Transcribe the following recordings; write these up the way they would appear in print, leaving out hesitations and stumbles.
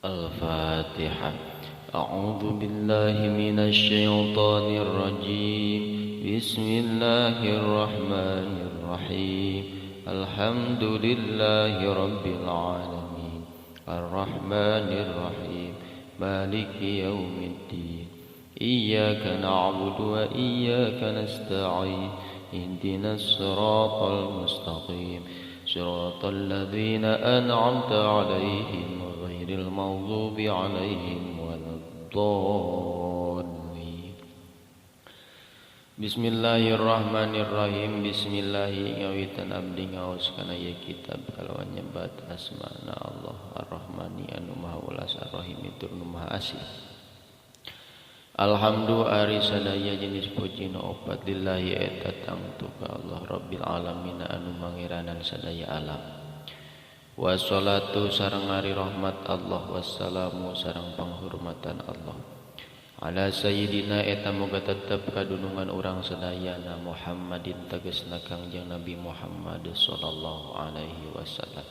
Al-Fatihah. A'udzu billahi minasy syaithanir rajim. Bismillahirrahmanirrahim. Alhamdulillahi rabbil alamin. Arrahmanir rahim. Maliki yaumiddin. Iyyaka na'budu wa iyyaka nasta'in. Ihdinas siratal mustaqim. Siratal ladzina an'amta 'alaihim ghairil maghdubi 'alaihim waladdallin. Bismillahirrahmanirrahim. Bismillahi ngawitan abdi ngaos kana ieu kitab kalawan nyebat asmana Allah Ar-Rahmani anu Maha Welas Ar-Rahim tur nu Maha Asih. Alhamdulillah ari sadaya jenis puji nu opat lillahi eta tangtu ka Allah Rabbil alamin anu mangeranan sadaya alam. Wassalatu sareng ari rahmat Allah wassalamu sareng panghormatan Allah ala sayyidina eta moga tetep kadunungan urang sadayana Muhammadin tegasna Kangjeng Nabi Muhammad sallallahu alaihi wasallam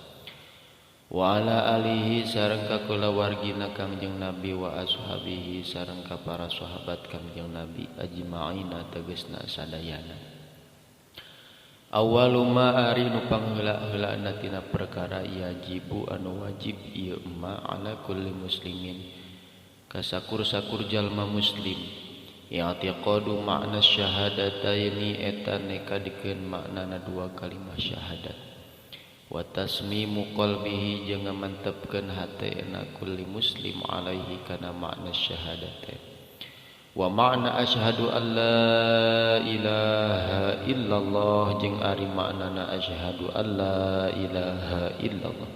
wa ala alihi sareng ka kulawargina Kangjeng Nabi wa ashabihi sareng ka para sahabat Kangjeng Nabi ajmaina tegasna sadayana. Awwalu ma ari nu pangheula-heulana tina perkara yajibu anu wajib ieu ma ala kulli muslimin kasakur-sakur jalma muslim i'tiqadu makna syahadataini eta nekadikeun maknana dua kalimah syahadat wa tasmimu qalbihi jeung ngamantepkeun hatena kulli muslim alaihi kana makna syahadatain wa makna asyhadu an la ilaha illallah jeung ari maknana asyhadu an la ilaha illallah.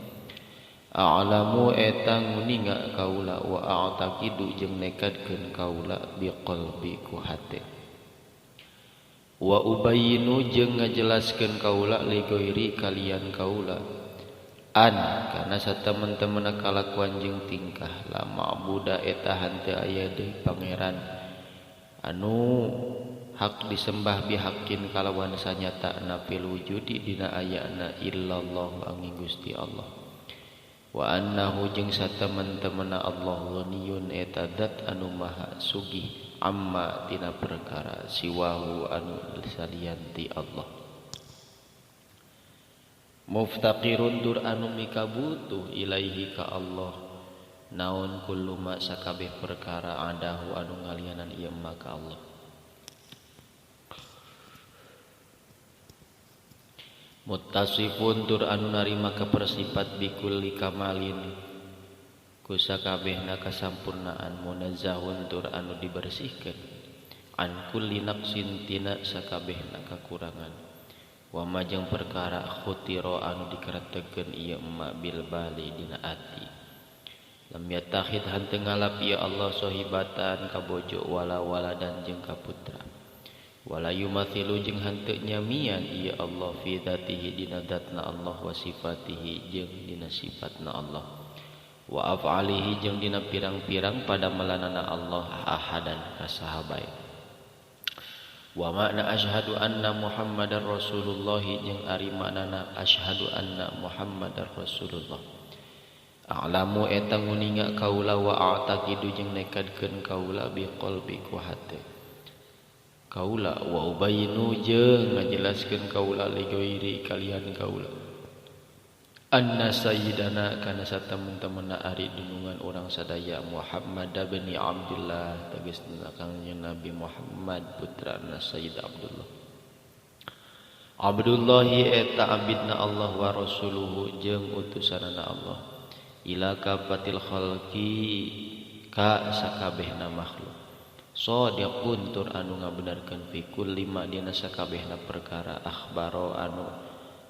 A'lamu eta nguninga kaula wa a'taqidu jeung nekadkeun kaula biqalbi ku hate wa ubayyinu jeung ngajelaskeun kaula li ghairi kalian kaula an kana satemen-temena kalakuan jeung tingkah la ma'buda eta henteu aya deui pangeran anu hak disembah bihakin kalawan sanyatana fil wujudi dina ayana illallah angin Gusti Allah wa annahu jeung satemen-temena Allah ghaniyun eta zat anu maha sugih amma tina perkara siwahu anu salian ti Allah muftaqirun tur anu mikabutuh ilaihi ka Allah naon kullu ma sakabeh perkara adahu anu ngalianan ieu ma ka Allah. Muttasifun tur anu narima kapersipat bikulli kamalin ku sakabehna kasampurnaan munazzahun tur anu dibersihkeun an kulli naqsin tina sakabehna kakurangan wa ma jeung perkara khutira anu dikeretekeun ieu ma bil bali dina ati lam yatakhid henteu ngalap ieu Allah sohibatan kabojo wala waladan jeung kaputra wala yumathilu jeung henteu nyamian ieu Allah fi dzatihi dina zatna Allah wa sifatihi jeung dina sifatna Allah wa af'alihi jeung dina pirang-pirang pada melanana Allah ahadan ka saha bae. Wa makna asyhadu anna Muhammadar Rasulullah jeung ari maknana asyhadu anna Muhammadar Rasulullah. A'lamu eta nguninga kaula wa a'taqidu jeung nekadkeun kaula bi qalbi ku hate kaula wa ubayinu jeung ngajelaskeun kaula li ghairi kalian kaula anna sayyidana kana satemen-temenna ari dunungan urang sadaya Muhammad bin Abdullah tegasna Kangjeng Nabi Muhammad putrana Sayyid Abdullah. Abdullahi eta abidna Allah wa rasuluhu jeung utusanana Allah ila kafatil khalqi ka sakabehna makhluk sadiqun tur anu ngabenarkeun fi kulli ma dina sakabehna perkara akhbaro anu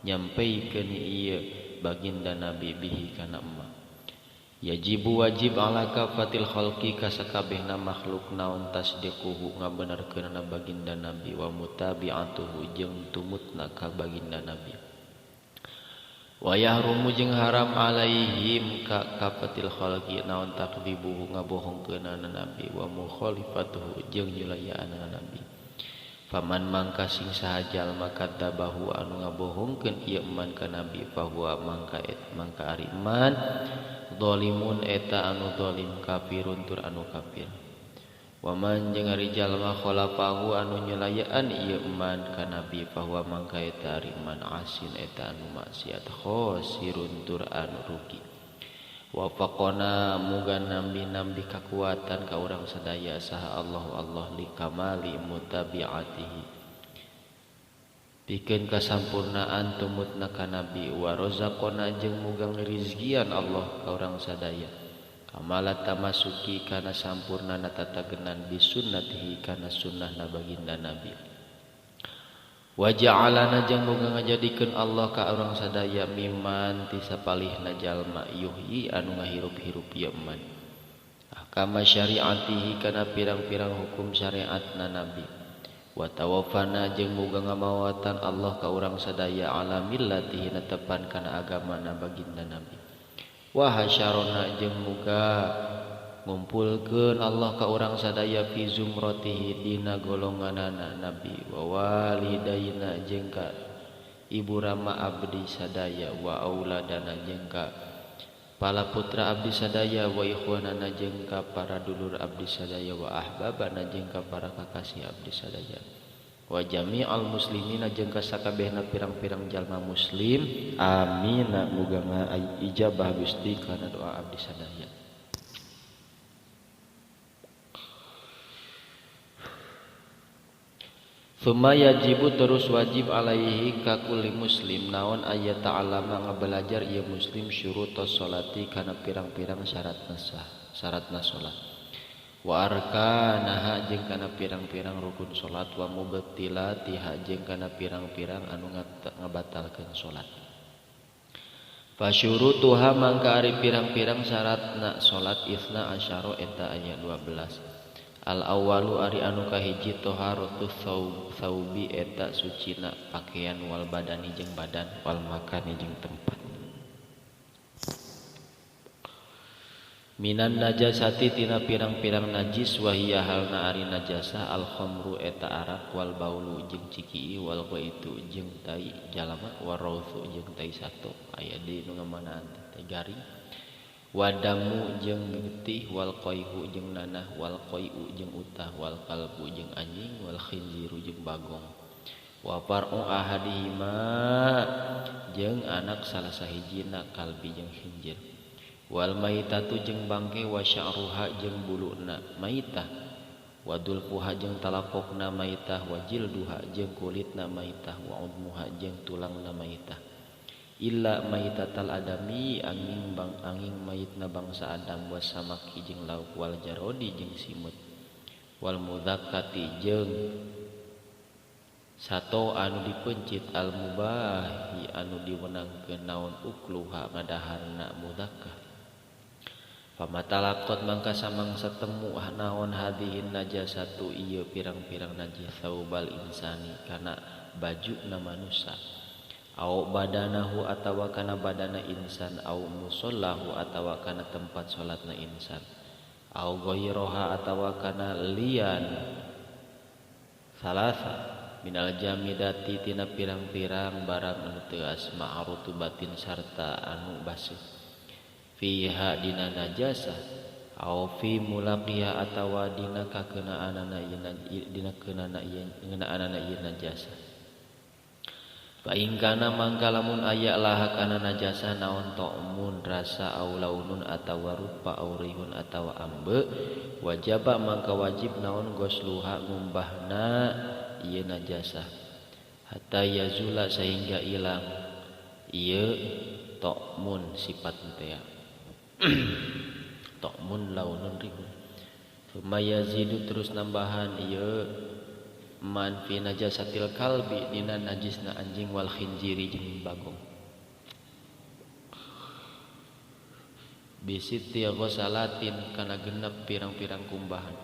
nyampaikeun ieu baginda Nabi bihi kana emma. Yajibu wajib ala kafatil khalqi ka sakabehna makhluk naon tasdiquhu ngabenarkeunana baginda Nabi wa mutabi'atuhu jeung tumutna ka baginda Nabi. Wa yahrumu jeung haram alaihim ka kafatil khalqi naon takdzibuhu ngabohongkeunana Nabi wa mukhalifatuhu jeung nyulayaanana Nabi. Faman mangka sing saha jalma kadzabahu anu ngabohongkeun ieu man ka Nabi fahuwa mangka et mangka ari man zalimun eta anu zalim kafirun tur anu kafir. Waman jeung ari jalma khalafahu anu nyelayaan ieu man ka nabi fahuwa mangka eta ari man asin eta anu maksiat khosirun tur anu rugi. Wafaqona muga nambi-nambi kakuatan ka urang sadaya saha Allahu Allah li kamali mutabi'atihi pikeun kasampurnaan tumutna ka nabi wa razaqona jeung muga ngarizkian Allah ka urang sadaya kamalat tamasuki kana sampurnana tatagenan bi sunnatihi kana sunnahna baginda nabi. Wa ja'alana jeung muga ngajadikeun Allah ka urang sadaya miman ti sapalihna jalma yuhyi anu ngahirup-hirup ieu man ahkama syariatihi kana pirang-pirang hukum syariatna nabi. Wa tawaffana jeung muga ngamawatan Allah ka urang sadaya ala millatihi netepan kana agamana baginda nabi. Wa hasyarona jeung muga ngumpulkeun Allah ka urang sadaya fi zumratihi dina golonganana nabi wa walidaina jeung ka ibu rama abdi sadaya wa auladana jeung ka pala putra abdi sadaya wa ikhwanana jeung ka para dulur abdi sadaya wa ahbabana jeung ka para kakasih abdi sadaya wa jami'al muslimina jeung ka sakabehna pirang-pirang jalma muslim. Amin. Muga ijabah Gusti kana doa abdi sadaya. Suma yajibu terus wajib alaihi ka kulli muslim naon aya ta'alama ngabelajar ieu muslim syurutus sholati kana pirang-pirang syaratna sah syaratna salat wa arkanaha jeung kana pirang-pirang rukun salat wa mubtilatiha jeung kana pirang-pirang anu ngabatalkeun salat. Fa syurutuha mangka ari pirang-pirang syaratna salat isna asyara eta aya 12. Al awalu ari anu kahiji taharatu thawbi eta sucina pakaian wal badani jeung badan wal makani jeung tempat. Minan najasati tina pirang-pirang najis wahiya halna ari najasah al khamru eta arak wal baulu jeung cikii wal qaitu jeung tai jalma warautsu jeung tai sato aya di nu ngamanaan tai garing. Wadamu jeung getih wal qaihu jeung nanah wal qai'u jeung utah wal kalbu jeung anjing wal khinziru jeung bagong wa far'u ahadihima jeung anak salah sahijina kalbi jeung khinzir wal maitatu jeung bangke wa sya'ruha jeung buluna maitah wa dulfuha jeung talapokna maitah wa jilduha jeung kulitna maitah wa udmuha jeung tulangna maitah illa maitatal adami angin bang angin mayitna bangsa Adam wasamaki jeung lauk wal jarodi jeung simut wal mudzakkati jeung sato anu dipencit al mubahi anu diwenangkeun naon ukluha ngadaharna mudzakkah. Pamatalaqat mangka samangsa temu naon hadihin najasatu ieu pirang-pirang najis saubal insani kana bajuna manusa au badanahu atawa kana badana insan au musallahu atawa kana tempat salatna insan au ghairoha atawa kana lian salasa minal jamidati tina pirang-pirang barang anu teu ma'rutubatin sarta anu baseuh fiha dina najasah au fi mulaqiha atawa dina kakenaanana ieu dina keunana ieu ngenaanana ieu najasah. Fa in kana mangka lamun aya laha kana najasah naon ta'mun rasa au launun atawa rupa au rihun atawa ambe wajaba mangka wajib naon gosluha ngumbahna ieu najasah hatta yazula sehingga ilang ieu ta'mun sifat teh ta'mun launun rihun. Suma yazidu terus nambahan ieu man fi najasatil kalbi dina najisna anjing wal khinziri jeung bagong bisiti ghusalatin kana genep pirang-pirang kumbahan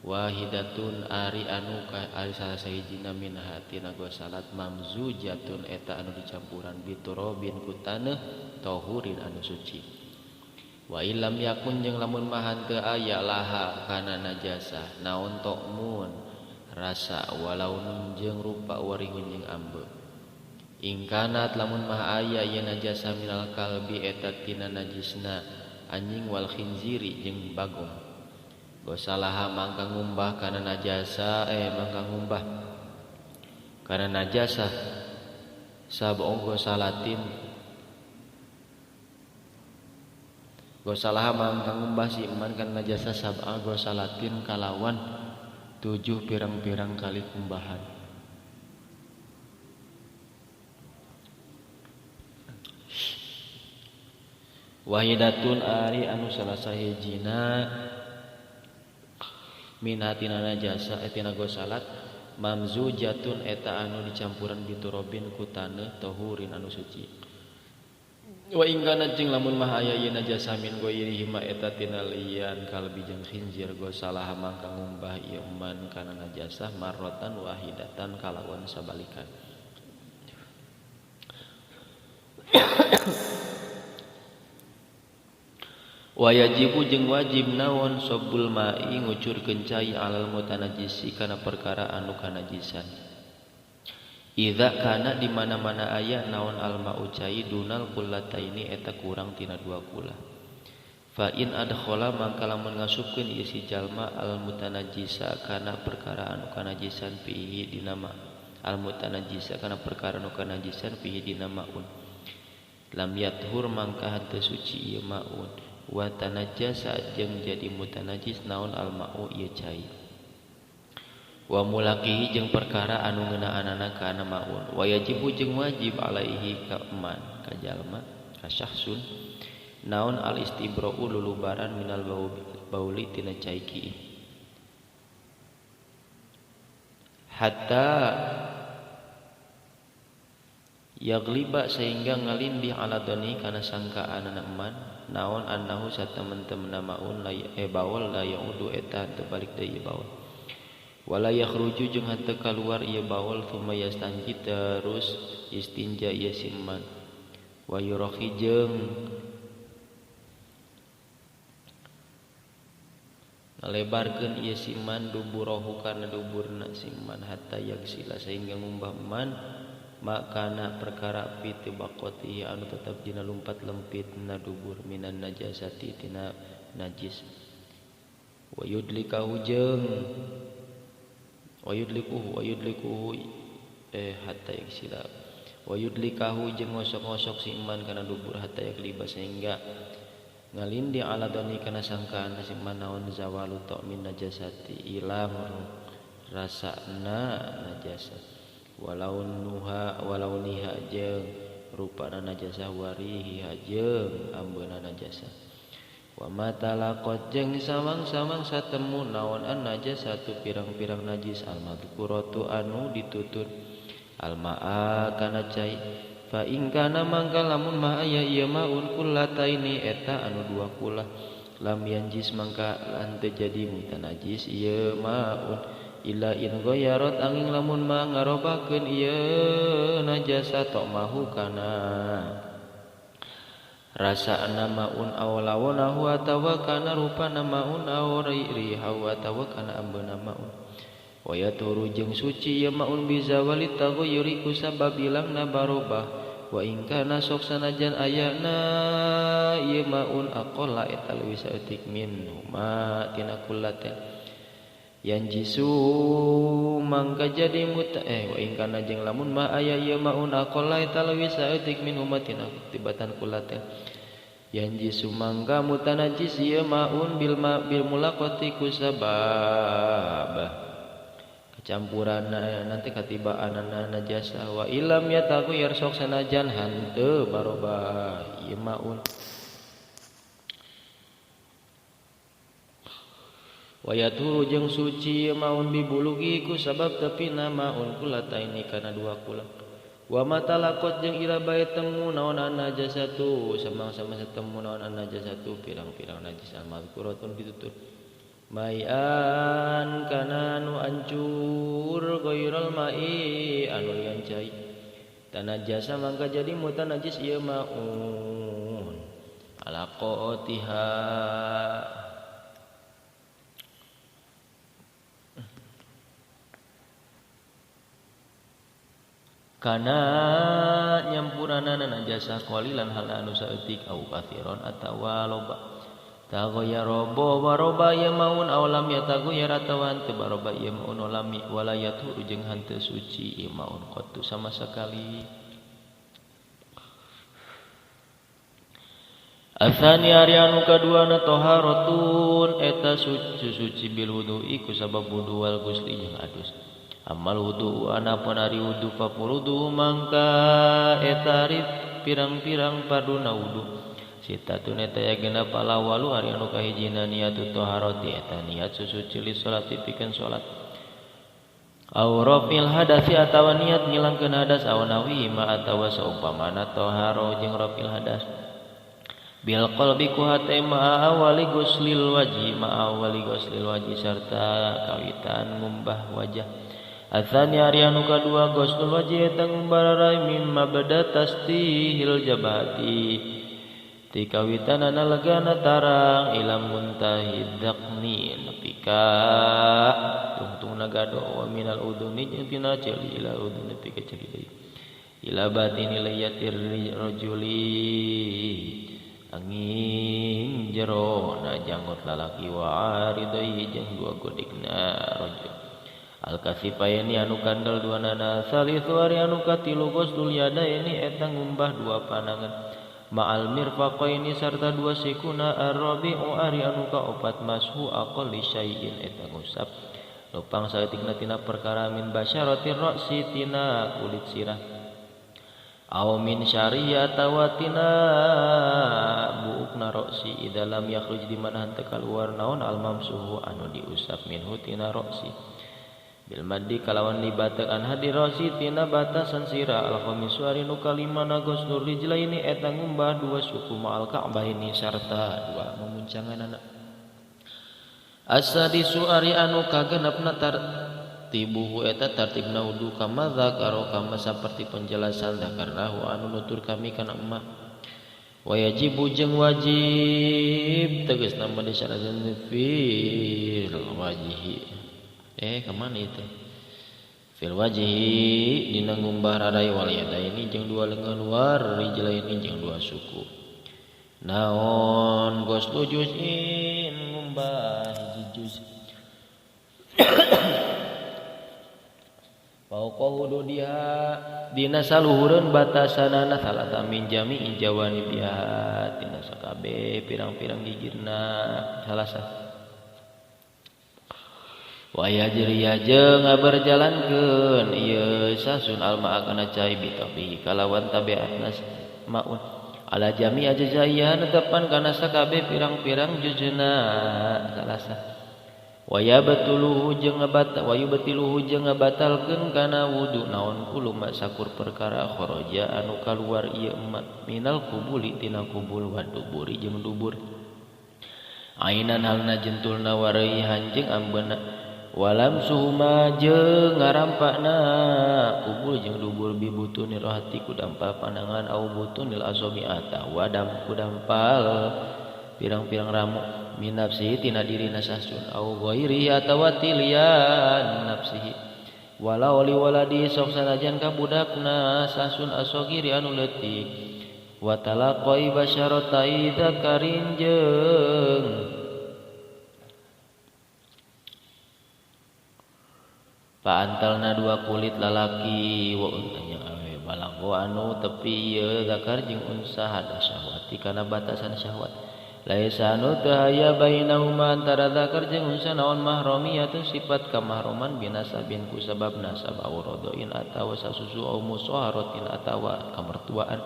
wahidatun ari anu ka ari salah sahijina minha tina ghusalat mamzujatun eta anu dicampuran biturabin ku taneuh tahurin anu suci wa illam yakun jeung lamun mah henteu aya laha kana najasah naon ta'mun rasa walaunun jeung rupa warihun jeung ambe ingkanat lamun mah aya ieu najasa minal kalbi eta tina najisna anjing wal khinziri jeung bagong. Gosalaha mangka ngumbah kana najasa mangka ngumbah kana najasa sab'u gosalatin. Gosalaha mangka ngumbah si iman kana najasa sab'a gosalatin kalawan 7 pirang-pirang kali kumbahan. Wahidatun ari anu salah sahijina min hatina najasa etina gosalat mamzujatun eta anu dicampuran biturobin ku taneuh tohurin anu suci. Wa in kana jeung lamun mah aya ieu najasa min ghairihi ma eta tina lian kalbi jeung khinzir gosalaha mangka ngumbah ieu man kana najasa marratan wahidatan kalawan sabalikan. Wa yajibu jeung wajib naon sobul ma'i ngucurkeun cai alal mutanajisi kana perkara anu kanajisan. Idza kana di mana-mana aya naon alma'u cai dunal kullataini eta kurang tina 2 kula. Fa in adkhala mangka lamun ngasupkeun ieu si jalma al mutanajisa kana perkara anu kanajisan fihi dina ma al mutanajisa kana perkara anu kanajisan fihi dina maun. Lam yathur mangka henteu suci ieu maun wa tanajjasa jeung jadi mutanajis naon alma'u ieu cai. Wa mulaqihi jeung perkara anu ngeunaanana kana maun. Wa yajibu jeung wajib alaihi ka man ka jalma ka syahsun naon al istibra'u lulubaran minal bauli tina cai kiih hatta yagliba sehingga ngalindih ala doni kana sangkaanana man naon annahu satemen-temenna maun la baul la yaudu eta teu balik deui baul. Wala yakhruju jeung henteu kaluar ieu baul thumma yastanji terus istinja ieu si man. Wa yurahi jeung ngalebarkeun ieu si man duburahu kana duburna si man hatta yagsila sehingga ngumbah man makana perkara fi tibaqatihi anu tetep dina lumpat lempit na dubur minan najasati tina najis. Wa yudlikahu jeung wa yudlikuhu hatta yaksila wa yudlikahu jeung ngosok-ngosok si iman kana dubur hatta yakliba sehingga ngalindi ala doni kana sangkaan si iman naon zawalu ta'min najasati ilang rasana najasa walau nuha walau niha jeung rupana najasa warihi jeung ambeuna najasa. Wa matalaqat jeung sawang-sawang satemu naon an najasatu pirang-pirang najis al madhkuratu anu ditutut almaa kana cai fa in kana mangka lamun ma aya ieu maun kullataini eta anu 2 kula lam yanjis mangka henteu jadi mutanajis ieu maun illa in ghayarat angin lamun ma ngarobakeun ieu najasa tok mahu kana rasa maun aw lawonahu atawa kana rupana maun aw rihahu atawa kana ambeuna maun. Wa yaturu jeung suci ieu maun bizawali taghayyuri ku sabab ilangna barobah. Wa in kana sok sanajan ayana ieu maun aqalla eta leuwih saeutik min huma tina kullatin yanjisu mangka jadi muta wa in kana jeung lamun ma aya ieu maun aqalla eta leuwih saeutik min huma tina tibatan kullatin yanjisu mangka mutanajis ieu maun bil mulaqati ku sabab kecampuran nanti katibaanana najasa. Wa ilam yataghayyar sok sanajan henteu barobah ieu maun. Wa yaturu jeung suci maun bibulugi ku sabab tepina maun kulataini kana 2 kula. Wa matalaqat jeung ira bae temu naon an najasatu samang-sama satemu naon an najasatu pirang-pirang najis al madhkuratun ditutur maian kana nu ancur ghairal mai anu lian cai tanajasa mangka jadi mutanajis ieu maun ala qatiha. Kana nyampuranana najasa qalilan hal anu saeutik au kathiron atawa loba. Taghayyara baroba ieu maun aw lam yataghayyar atawa henteu baroba ieu maun olami wala yathuru jeung henteu suci ieu maun qattu sama sekali. Atsani ari anu kaduana taharatun eta suci suci bil wudu'i ku sabab wudu wal ghusli jeung adus. Amal wudu anapun ari wudu fafurudu mangka eta ari pirang-pirang parduna wudu. Sitatun eta ya genep alawalu ari anu kahijina niatu taharati eta niat susuci li salati pikeun salat. Aw rafil hadasi atawa niat ngilangkeun hadas aw nawi ma atawa saumpamana taharo jeung rafil hadas. Bil qalbi ku hate ma awali ghuslil wajhi ma awali ghuslil wajhi sarta kawitan ngumbah wajah. Atsani ari anu kadua ghuslul wajhi eta ngumbah rarai min mabda tastihil jabati ti kawitanana legana tarang ila muntahi dzaqni nepi ka tungtungna gado wa minal udhuni jeung tina ceuli ila udhuni nepi ka ceuli deui ila batini liyatir rajuli angin jero na janggot lalaki wa aridai jeung dua godegna rajul al kasifaini anu kandel dua nana salisu ari anu katilu ghuslul yadaini eta ngumbah dua panangan ma'al mirfaqaini sarta dua sikuna ar-rabi'u ari anu kaopat mashu aqalli syai'in eta ngusap lupang saeutikna tina perkara min basyaratir ra'si tina kulit sirah aw min syari'a atawa tina buukna ra'si idza lam yakhruj di mana henteu kaluar naon al mamsuhu anu diusap minhu tina ra'si bil maddi kalawan dibatekan hadi ra'si tina batasan sirah al khamisu ari nu kalimana ghuslur rijlaini eta ngumbah dua suku ma'al ka'baini sarta dua memuncanganana. As-sadisu ari anu kagenepna tartibuhu eta tartibna wudu kama dzakaro kama saperti penjelasan dzakarnahu anu nutur kami kana emak. Wa yajibu jeung wajib tegasna mah disyaratkeun fil wajhi. Kemana itu? Fil wajhi dina ngumbah rarai wal yadaini jeung dua lengan war rijlaini jeung dua suku. Naon ghuslu juz'in ngumbah hiji juz. Fauqa hududiha dina saluhureun batasanana salata min jami'i jawanibiha tina sakabeh pirang-pirang gigirna salasa. Wa yajri jeung ngaberjalankeun ieu sasun alma kana cai bitabihi kalawan tabiatna maun ala jami ajzaiha netepan kana sakabeh pirang-pirang juzna salasa. Wa yabtuluhu jeung wayubtiluhu jeung ngabatalkeun kana wudu naon kuluma sakur perkara kharaja anu kaluar ieu emak minal kubuli tina kubul wa duburi jeung dubur ainan halna jentulna warai jeung ambeuna walam suhuma jeung ngarampakna kubul jeung dubur bibutunil hati ku dampal pandangan au butunil asobi atawa dam ku dampal pirang-pirang ramu min nafsihi tina dirina sasun au ghairi atawa tilian nafsihi walau li waladi sok sanajan ka budakna sasun asogiri anu leutik wa talaqai basyaratai dzakarin jeung paantalna dua kulit lalaki wa untanya awe balago anu tepi ieu zakar jeung unsa hada syahwati kana batasan syahwat. Laisa anu teu aya bainahuma antara zakar jeung unsa naon mahramiyatun sifat kamahroman binasabin ku sabab nasab aw rodoin atawa sasusu aw musaharatin atawa kamertuaan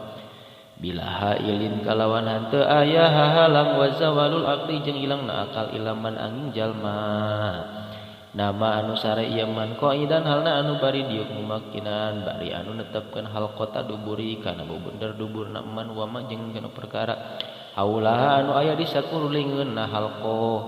bila hailin kalawan henteu aya hahalang wa zawalul aqli jeung hilangna akal ilaman angin jalma nama anu sare ieu man qaidan halna anu bari diuk mumakinan bari anu netepkeun halqata duburi kana beubener duburna man wa ma jeung kana perkara haulaha anu aya di sakurulingeunna halqah.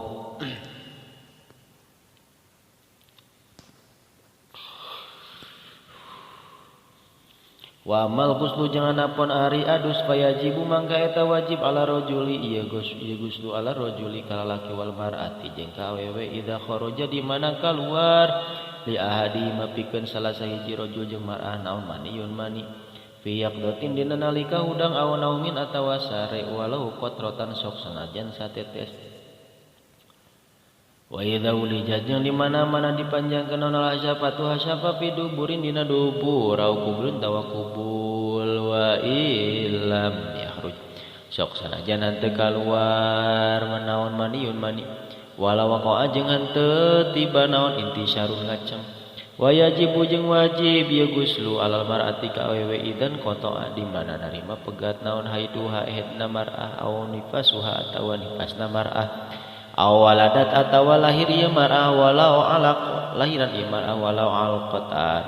Wa mal ghuslu jangan apon ari adus fayajibu mangka eta wajib ala rajuli ieu ghuslu ala rajuli ka lalaki wal mar'ati jeung ka awewe idza kharaja di mana kaluar li ahadi mapikeun salah sahiji rajul jeung mar'ah naon maniyun mani. Fi yaqdatin dina nalika hudang aw naumin atawa sare walau qatratan sok sanajan satetes. Wa idza ulijat jeung di mana-mana dipanjangkeun naon hasyafatu hasyafa fi duburin dina dubur au kublun tawa kubul wa illam yakhruj sok sanajan henteu kaluar manaon maniun mani walau waqa'a jeung henteu tiba naon intisyarun ngaceng. Wajibu jeung wajib ieu guslu alal mar'ati ka awewe idan qata'a di mana narima pegat naon haiduha ehedna mar'ah au nifasuha atawa nifasna mar'ah aw waladat atawa lahir ieu mar'ah walau alaq lahiran ieu mar'ah walau alqatan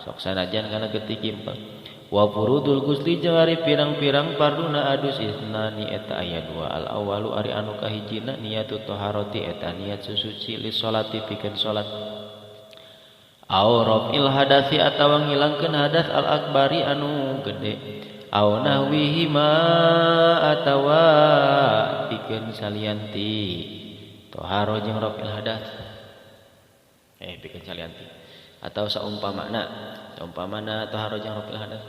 sok sanajan kana getih kimpeng. Wa furudul gusli jeung ari pirang-pirang farduna adus isnani eta aya dua al awalu ari anu kahijina niatu taharati eta niat susuci li salati pikeun salat aw rafil hadasi atawa ngilangkeun hadas al akbari anu gede aw nahwihi ma atawa pikeun salianti toharo jeung rafil hadas pikeun salianti atau saumpamana toharo jeung rafil hadas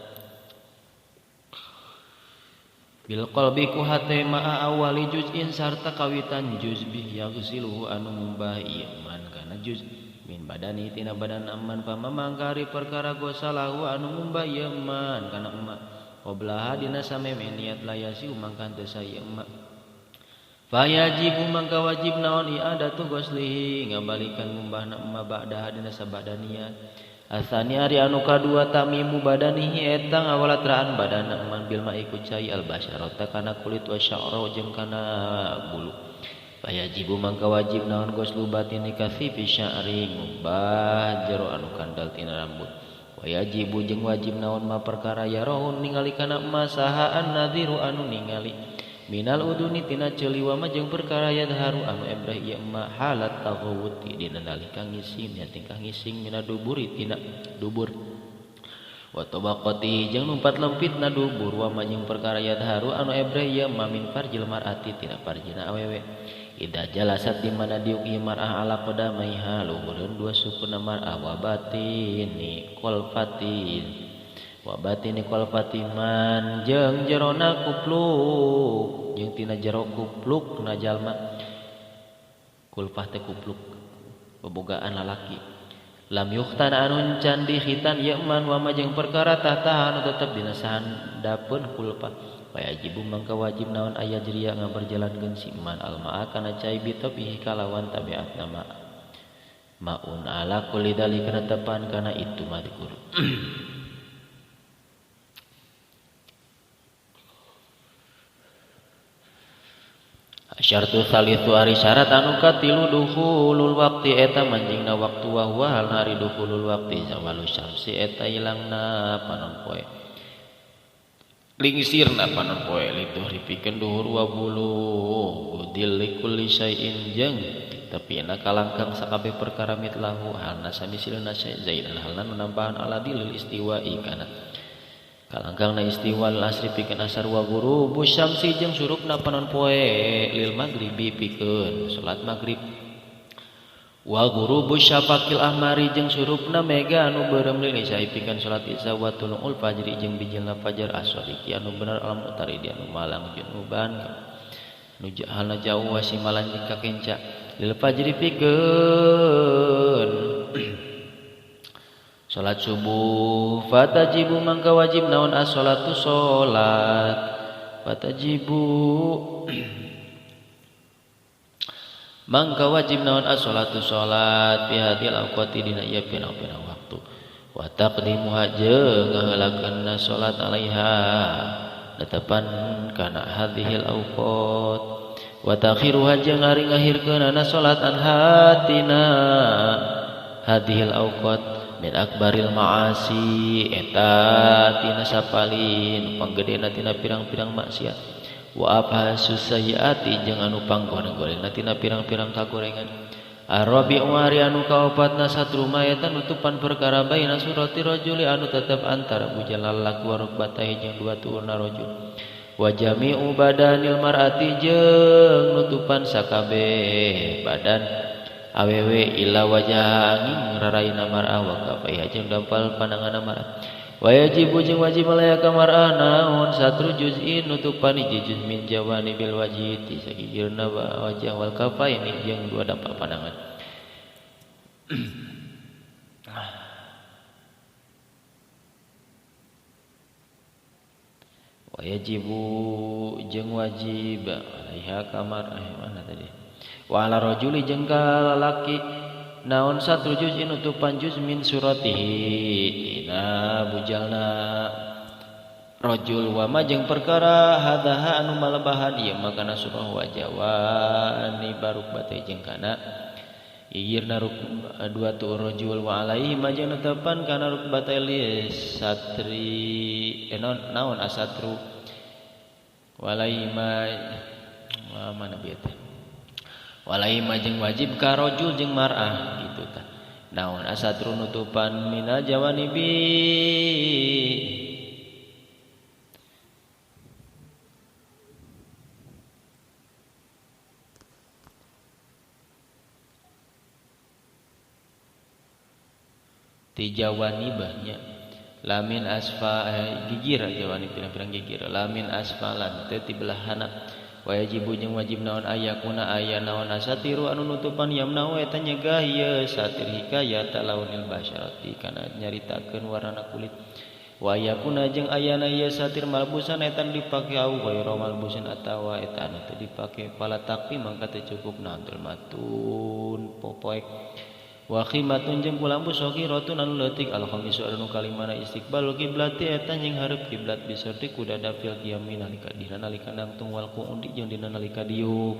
bil qalbi ku hate ma'a awali juz'in sarta kawitan juz bih yaghsiluhu anu ngumbah ieu man kana juz min badani tina badan aman pamamangkari perkara gosalahu anu ngumbah ieu man kana emak qoblaha dina sameme niat layasi mangka teu sae emak fayajibu mangka wajib naon i'adatu ghuslihi ngabalikan ngumbahna emak ba'daha dina sabada niat. Asani ari anu kadua tamimu badanihi eta ngawalatraan badanna eman bil ma'i ku cai al basyarata kana kulit wa sya'ra jeung kana bulu. Fayajibu mangka wajib naon ghuslu batini kathifi sya'ri ngumbah jero anu kandal tina rambut. Wayajibu jeung wajib naon ma perkara yarahun ningali kana masaha an nadhiru anu ningali minal uduni tina ceuli wa ma jeung perkara yadharu anu ebreh ieu ma halat taghawuti dina nalika ngising nya tingkah ngising mina duburi tina dubur wa tabaqati jeung numpat lempitna dubur wa ma jeung perkara yadharu anu ebreh ieu ma min farjil mar'ati tina farjina awewe ida jalasat di mana diuk ieu mar'ah ala qadamaiha luhureun dua sukuna mar'ah wa batini qalfatin wa batini qalfatiman jeung jerona kupluk jeung tina jero kupluk na jalma kulfah teh kupluk bobogaan lalaki lam yukhtan anu can dikhitan ieu man wa ma jeung perkara tahta anu tetep dina sahandapeun kulfah wajibu mangka wajib naon aya jria ngaberjalankeun si man almaa kana cai bitabihi kalawan tabiatna ma maun ala kulli dalika tepan kana itu madkur. Syartu salisu ari syarat anu katilu dukhulul waqti eta manjingna waktu wa huwa halna ari dukhulul waqti zawalu syamsi eta ilangna panon poe lingsirna panon poe liduhri pikeun duhur wa bulu budil likulli syai'in jeung tapi na kalangkang sakabeh perkara mitlahu halna samisilna syai' zaidan halna nu nambahan ala dilil istiwa'i kana kalangkang na istiwal asri pikeun asar wa ghurubu syamsi jeung surupna panon poe lil maghribi pikeun salat magrib wa ghurubu syafaqil ahmari jeung surupna mega anu beureum lil isya pikeun salat isya wa tulu'ul fajri jeung bijilna fajar as-shadiqi anu bener alam utari di anu malang junuban nu halna jauh wasimalan jeung kakenca lil fajri pikeun salat subuh. Fatajibu mangka wajib naon as-salatu salat fatajibu mangka wajib naon as-salatu salat fi hadhil awqati dina ieu pirang-pirang waktu wa taqdimuha jeung ngaheulakeunna salat alaiha netepan kana hadhil awqat wa ta'khiruha jeung ari ngahirkeunana salat an hatina hadhil awqat min akbaril ma'asi eta tina sapalin panggedena tina pirang-pirang maksiat wa abhasus sayyiati jeung anu panggoreng-gorengna tina pirang-pirang kagorengan. Arabi'u ari anu kaopatna satru eta nutupan perkara baina surati rajuli anu tetep antara bujal lalaki wa rukbatahi jeung dua tuurna rajul wa jami'u badanil mar'ati jeung nutupan sakabeh badan awewe ila wajah angin raraina mar'ah wa kafaiha jeung dampal pandanganna mar'ah Wa yajibu jeung wajib alaya ka mar'ah naon satru juz'in nutupan hiji juz min jawani bil wajhi ti sagigirna wajah wal kafaini jeung dua dampak pandangan. Wa yajibu jeung wajib alaiha kamar mana tadi wa ala rajuli jeung ka lalaki naon satru juz'in nutupan juz min suratihi tina bujalna rajul wa ma jeung perkara hadaha anu malebahan ieu makana surah wa jawani baruk bate jeung kana gigirna dua tu rajul wa alaihi ma jeung netepan kana rukbate li satri naon asatru wa alaihi ma mana bieu teh walai majeng wajib ka rajul jeung mar'ah gitu tah naon asatru nutupan minal jawanibi ti jawanibahnya lamin asfa gigir jawanib pirang-pirang gigir lamin asfalan teu ti belah handap. Wajibu jeung wajib naon ayakuna aya naon asatiru anu nutupan yamna eta nyegah ieu satir hikayat launil basyarati kana nyaritakeun warna kulit. Wa yakuna jeung ayana ieu satir malbusan eta dipake au ghairu malbusan atawa eta anu teu dipake fala taqi mangka teu cukup naon matun popoek. Wa khimatun jeung kulambu sagiratun anu leutik al khamisu anu kalimana istiqbalul kiblati eta jeung hareup kiblat bisorti kudada fil qiyami nalika dina nalika nangtung wal qu'udi jeung dina nalika diuk.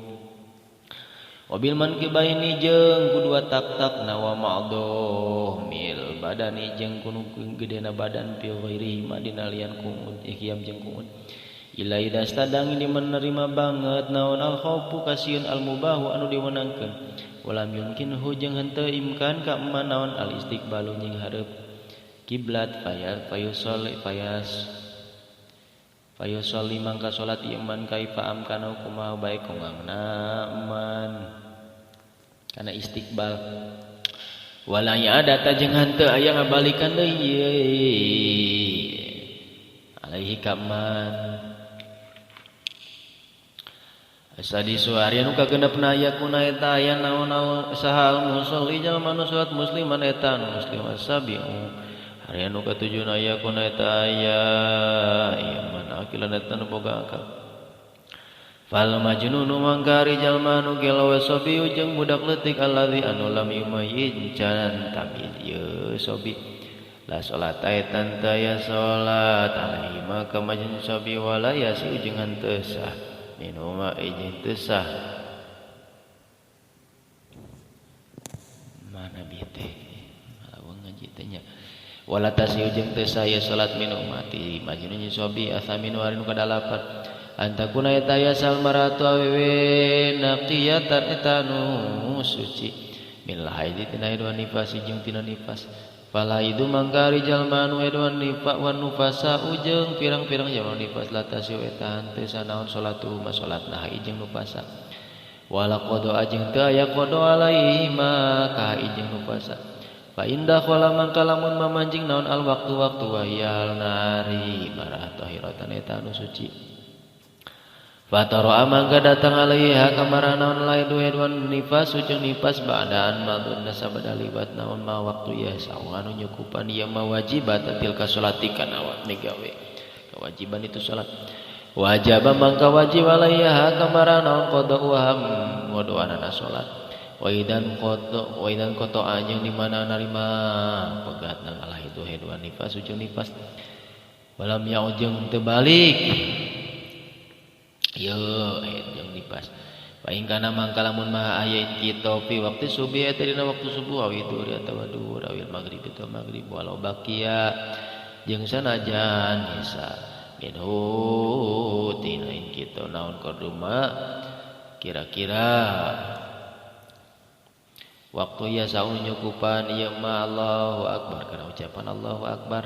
Wabil mankibaini jeung kudua tak-tak nawa ma'dhuh mil badani jeung kunu gedena badan fi ghairihi ma dina lian qu'ud qiyam jeung qu'ud. Ila idza stadang ini menerima banget naon al khaufu kasieun al mubahu anu diwenangkeun. Walam yumkinhu jeung henteu imkan ka naon al istiqbalu nying hareup kiblat faya fayusolli fayas fayusolli mangka salat ieu man kaifa amkana kumaha bae kongangna man kana istiqbal wala ya ada jeung henteu aya ngabalikan deui alaihi kaman. Asadisu ari anu kagenepna yakuna eta aya naon saha musolli jalma nu salat musliman eta anu muslim asabiu ari anu katujuna yakuna eta aya ieu man akilan eta nu boga akal fal majnunu mangka ari jalma nu gelo sabiu jeung budak leutik allazi anu lam yumayyiz can tamyiz ieu sobi la salat eta teu aya salat alaihi maka majnun sabi wala yasi jeung henteu sah minuma ijin teu sah mana bieu teh lawan ngaji teh nya wala tasiu jeung teu sah ye salat minuma ti majnun sobi asaminu ari nu kadalapan antakuna eta ya salmaratu awewe naqiyatan eta nu suci min lahaidi tina edwan nifas jeung tina nifas fala idu mangka ari jalma anu edwan nifas wan nufasa ujeng pirang-pirang jalma nifas la tasiu eta henteu sanaon salatu ma salatna jeung nufasa wala qada jeung teu aya qada alaihi ma ka jeung nufasa fa inda khala mangka lamun mamanjing naon al waktu-waktu wa hiyal nari marah tahiratan eta anu suci fatara mangka datang alaiha kamara naon lain duwe nifas ujung nifas ba'daan madun nasabada liwat naon ma waktu ya saung anu nyukupan ieu ma wajibat tilka salati kana awak migawe kewajiban itu salat wajib mangka wajib alaiha kamara naon qada wa ngodoanana salat wa idan qada wa idan qata jeung di mana narima pegat nang alah itu heduan nifas ujung nifas walam ya'ujung teu balik yo jeung nifas paing kana mangka lamun maha aya kita fi waktu subuh eta dina waktu subuh awi duhur atawa duhur awil maghrib atawa maghrib walau bakia jeung sanajan isa minhu tina kita naon korduma kira-kira waktu ya saun nyukupan ieu ma Allahu akbar kana ucapan Allahu akbar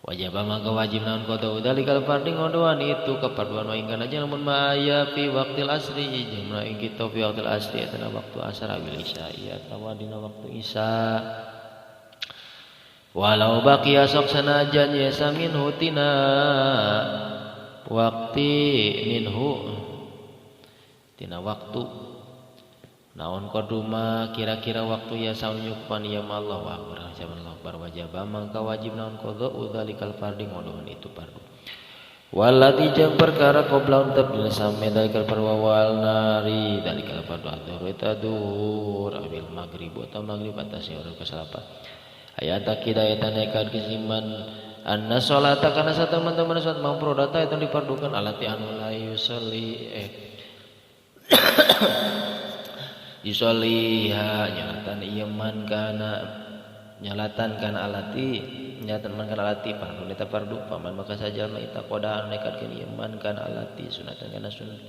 wajib maka wajib naon qada dalikal fardhi ngodoan itu keparduan wa ingkana aja lamun ma aya fi waqtil asri jeung ing kita fi waqtil asri eta waktu asar awil isya atawa dina waktu isya. Walau baqiya sok sanajan yesa minhu tina wakti minhu tina waktu naon qaduma kira-kira waktu ya saun nyukupan ya Allah wa akbar Allah akbar wajaba mangka wajib naon qadha dzalikal fardi ngodohan itu fardu. Walati jeung perkara qabla untap dina same dalikal parwawal nari dalikal fardu adzhur eta duhur awil maghrib atau maghrib atas urang kasalapat. Ayat akidah eta nekat kesiman anna sholata kana sateman-teman salat mafrodata eta dipardukan alati anu la yusolli yusolliha nyalatan ieu man kana nyalatan kana alati nyalatan man kana alati fardu eta fardu paman maka sajalma ita qoda anu nekatkeun ieu man kana alati sunatan kana sunat.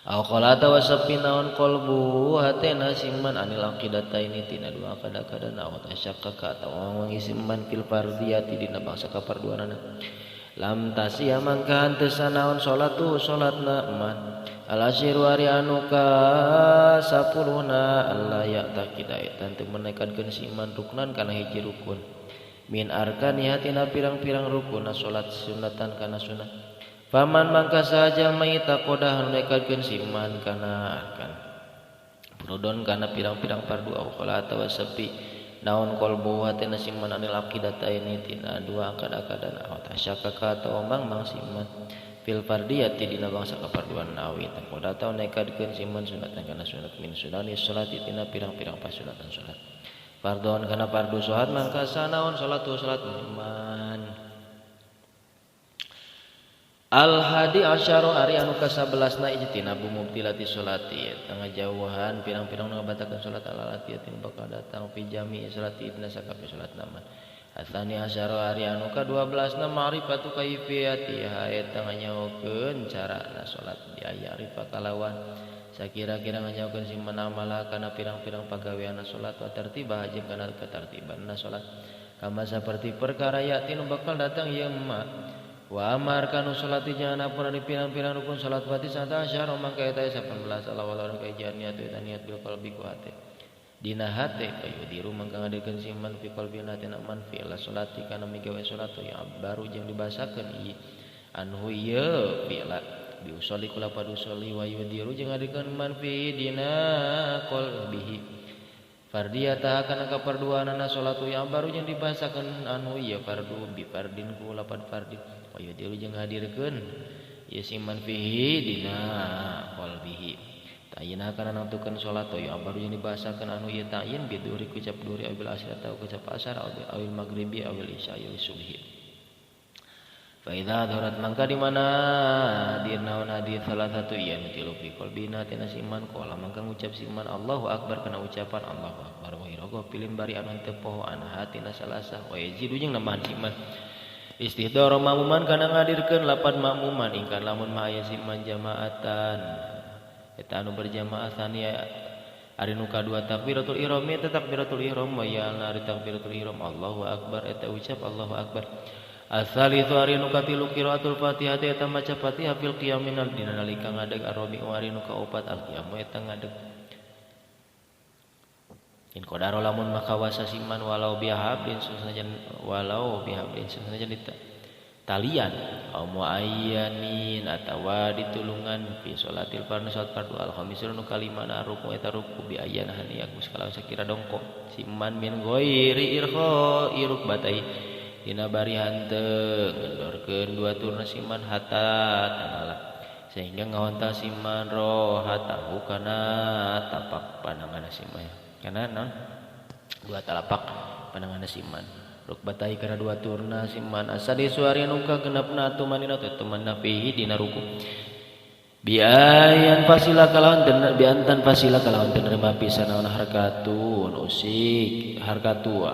Aw qala tawasafi naon qalbu hatena siman anil aqidataini tina dua kada-kada aw tasyakkaka atawa wangi siman fil fardiyati dina bangsa kaparduanana lam tasya mangka henteu sanaon salatu salatna man al asyiru ari anu ka sapuluhna alla ya'taqida eta teu menekadkeun siman ruknan kana hiji rukun min arkani hatina pirang-pirang rukun salat sunatan kana sunat. Paman mangka saja maita kodah nekadkeun siman kana arkan prodon kana pirang-pirang fardu au qala atawa sepi naon qalbu hatena siman anil aqidataini tina dua akad-akadan au tasyakaka atawa mang siman fil fardiyati dina bangsa kaparduan awi taqoda atawa nekadkeun siman sunatan kana sunat min sunani salati tina pirang-pirang pasunatan salat fardon kana fardu salat mangka sanaon salatu salat iman. Al hadi asyara ari anu ka-11na ijtinabu mubtilati sholati eta ngajauhan pirang-pirang nu ngabatakeun salat alalati tinu bakal datang fi jami salati dina sakabeh salat naman. Atsani asyara ari anu ka-12na ma'rifatu kaifiyatiha eta nganyaokeun carana salat diaya rifa kalawan sakira-kira nganyaokeun si manamala kana pirang-pirang pagaweanna salat wa tartibah jeung kana katartibanna salat kama saperti perkara ya tinu bakal datang ieu ma wa amar kanu salati jangan apun ari pirang-pirang rukun salat fati sata asyara mangka eta 18 alawal ka niat eta niat bil qalbi ku hate dina hate payudiru mangka ngadekeun siman fi qalbi hate man fi la salati kana migawe salat ya baru jeung dibasakeun ieu anhu ieu fi'la biusoli kula padusoli wa yudiru jeung ngadekeun man fi dina qalbihi fardiyata kana kaparduanana salatu yang baru jeung dibasakeun anu ieu fardu bi fardin ku lapad fardin wa yudiru jeung hadirkeun ieu siman fihi dina qalbihi ta'yina kana nangtukeun salat yang baru jeung dibasakeun anu ieu ta'yin bi duri kucap duri awil asr atawa kucap asar awil maghribi awil isya awil subhi. Fa idza darat mangka di mana hadir naon hadir salah satu ieu nu tilu fi qalbina tina siman qala mangka ngucap siman Allahu akbar kana ucapan Allahu akbar wa iraga pilin bari anu teu poho an hatina salasah wa yazidu jeung nambahan siman istihdar makmuman kana ngadirkeun lapan makmuman ingkang lamun mah aya siman jamaatan eta anu berjamaah sania ari nu kadua takbiratul ihram eta takbiratul ihram wa ya ari takbiratul ihram Allahu akbar eta ucap Allahu akbar. Asalitsu ari nu katilu qiraatul Fatihah eta maca Fatihah fil qiyamin dina nalika ngadeg arabi ari nu kaopat al qiyamu eta ngadeg. In qadara lamun maka wasa siman walau bihablin sanajan walau bihablin sanajan talian au muayyanin atawa ditulungan fi sholatil fardhu salat fardu al khamisul nu kalimana ruku eta ruku bi ayyan haniya kalawan sakira dongko siman min ghairi irkha irukbatai dina bari hanteu ngendorkeun dua turna siman hatta tanala sehingga ngahontal siman rohatahu kana tapak pandangan siman kana naon dua talapak pandangan siman rukbatai kana dua turna siman asadi suari nu kagenepna tumanina teh tumanna fihi dina ruku biayan fasila kalawan biantan fasila kalawan nerima pisan naon harkatun usik harkatu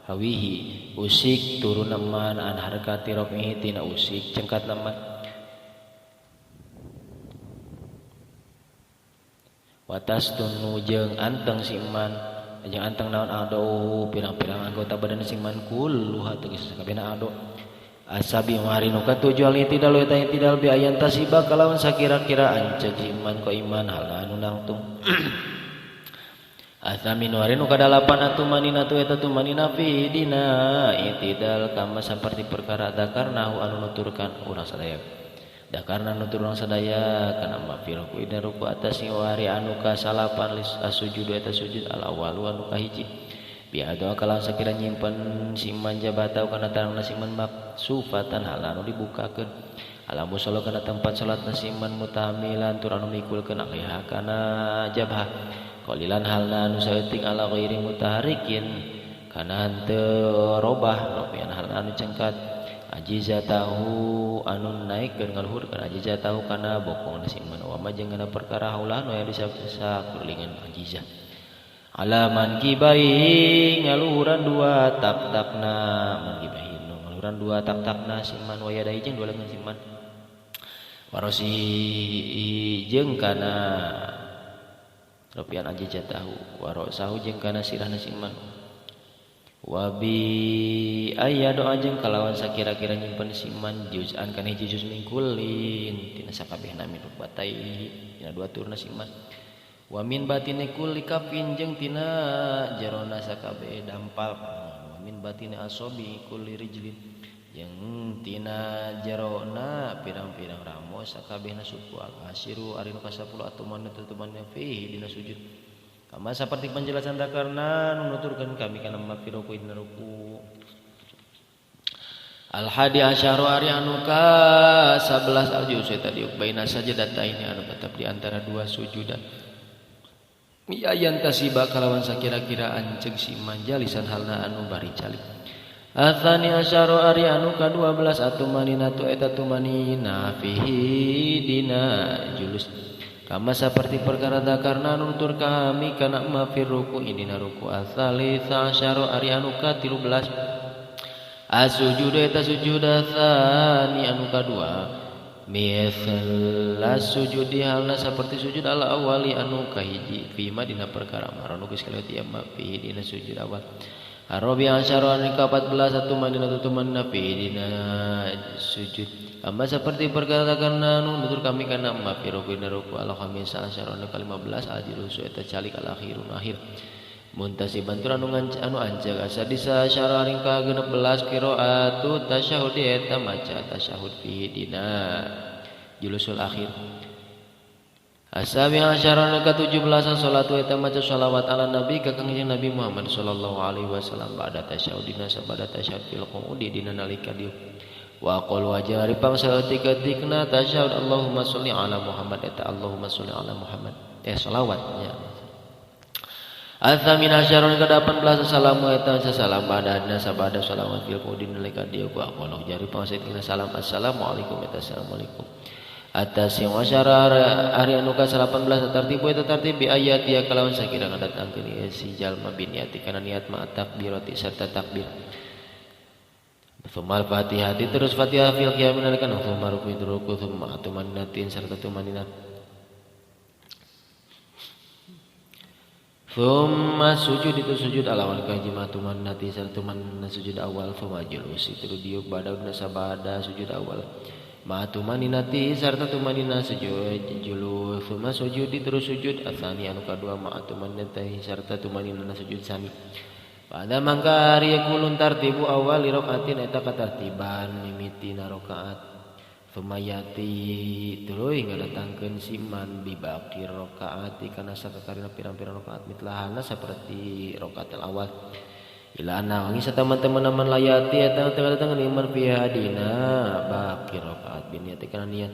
hawihi usik turun neman an harkati raf'ihi tina usik cengkat neman watas tunu jeung anteng siman jeung anteng naon ado pirang-pirang anggota badan siman kulluha tegas sakabehna ado asabi mari nu katujuh al itidal eta itidal bi ayan tasiba kalawan sakira-kira anceuk iman ko iman hal anu nangtung. Athaminu ari nu kadalapan atumanina tu eta tumanina fi dina itidal kama saperti perkara dakarnahu anu nuturkan urang sadaya. Dakarna nutur urang sadaya kana ma fi ruku dina ruku atas wari anu kasalapan lis asujud eta sujud al awalu anu kahiji. Biado kalawan sakira nyimpen siman jabata kana tarangna siman maksufatan halanu dibukakeun. Ala musalla kana tempat salat nasiman mutamilan tur anu mikulkeun alaiha kana jabhah. Qalilan halna anu saeutik ala ghairi mutaharikin kana henteu robah ropian halna anu cengkat ajizatahu anu naikkeun ngaluhurkeun ajizatahu kana bokong nasiman wa ma jeung kana perkara haulah nu aya di sakulilingan ajizah ala man kibai ngaluhuran dua tak-takna man kibai ngaluhuran dua tak-takna siman wa yadai jeung dua lengan siman warosi jeung kana ropian aja jatahu warosahu jeung kana sirahna siman wabi aya doa jeung kalawan sakira-kira nyimpen siman juz'an kana hiji juz mingkulin tina sakabehna min rukbatai tina dua turna siman wa min batine kulli kafin jeung tina jerona sakabeh dampal wa min batine asobi kulli rijlin jeung tina jerona pirang-pirang ramo sakabehna suku al asiru ari nu ka-10 atuman tutuman fihi dina sujud kama saperti penjelasan takarna nuturkeun kami kana ma fi ruku dina ruku al hadi asyaru ari anu ka-11 al juz tadi baina sajdataini anu tetap di antara dua sujudan miayan tasiba kalawan sakira-kira anceug siman jalisan halna anu bari calik. Atsani asyara ari anu ka-12 atumanina tu eta tumanina fihi dina julus kama saperti perkara dakarna nutur kami kana ma fi ruku dina ruku. Atsalitsa asyara ari anu ka-13 asujud eta sujud atsani anu kadua mithla sujudi halna saperti sujud al awali anu kahiji fi ma dina perkara marono geus kalewat ieu ma fihi dina sujud awal. Arabi asyara anu ka-14 atumanina tutumanna fi dina sujud kama saperti perkara kana nutur kami kana ma fi ruku dina ruku. Al khamisa asyara anu ka-15 al-julusu eta calik al akhirun akhir muntasiban tur anu anjag asa disa asyara ring ka-16 qiraatu tasyahud eta maca tasyahud fi dina julusul akhir. Asabi asyara anu ka-17 salatu eta maca shalawat ala nabi ka kangjeng Nabi Muhammad sallallahu alaihi wasallam ba'da tasyahudina sabada tasyahud fil qu'udi dina nalika dieu wa qul wajari pangsaeutik-eutikna tasyahud Allahumma sholli ala Muhammad eta Allahumma sholli ala Muhammad shalawat nya. Atsamin asyara ka-18 salamu eta salam badana sabada shalawat fil qu'udi nalika dieu wa qul jari pangsaeutikna salam assalamualaikum eta assalamualaikum. Atas yang asyara ari anu ka-18 tartibu eta tartib bi ayat ya kalawan sakira ngadatangkeun ieu si jalma biniati kana niat ma takbirati serta takbir. Tsumal Fatihah terus Fatihah fil qiyam nalika tsumma ruku ruku tsumma tumannatin serta tumanina. Tsumma sujud itu sujud alawan kahiji ma tumannati serta tumanna sujud awal tsumma julus itu diuk badana sabada sujud awal. Ma tumaninati sarta tumanina sujud julus tsumma sujud terus sujud atsani anu kadua ma tumaninati sarta tumanina sujud sani. Pada mangka ari kulun tartibu awal rakaatin eta katartiban mimitina rakaat. Tsumma yati tuluy ngadatangkeun siman bibaqir rakaati kana sakakarina pirang-pirang rakaat mitlahana saperti rakaat awal. Ila anna wangi sataman-teman layati eta teu iman fi hadina baqi rakaat biniati kana niat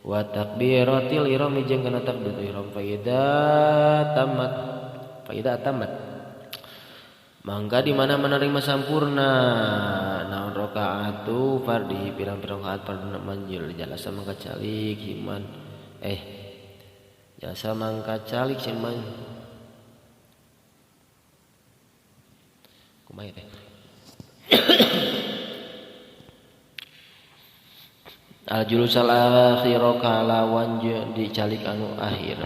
wa takbiratil ihram jeung kana takbiratul ihram faida tamat mangga di mana menerima sampurna naon rakaatu fardhi pirang-pirang rakaat fardhu manjil jalasa mangka calik iman jasa mangka calik iman kumaha teh al julusal akhir kalawan dicalik anu akhir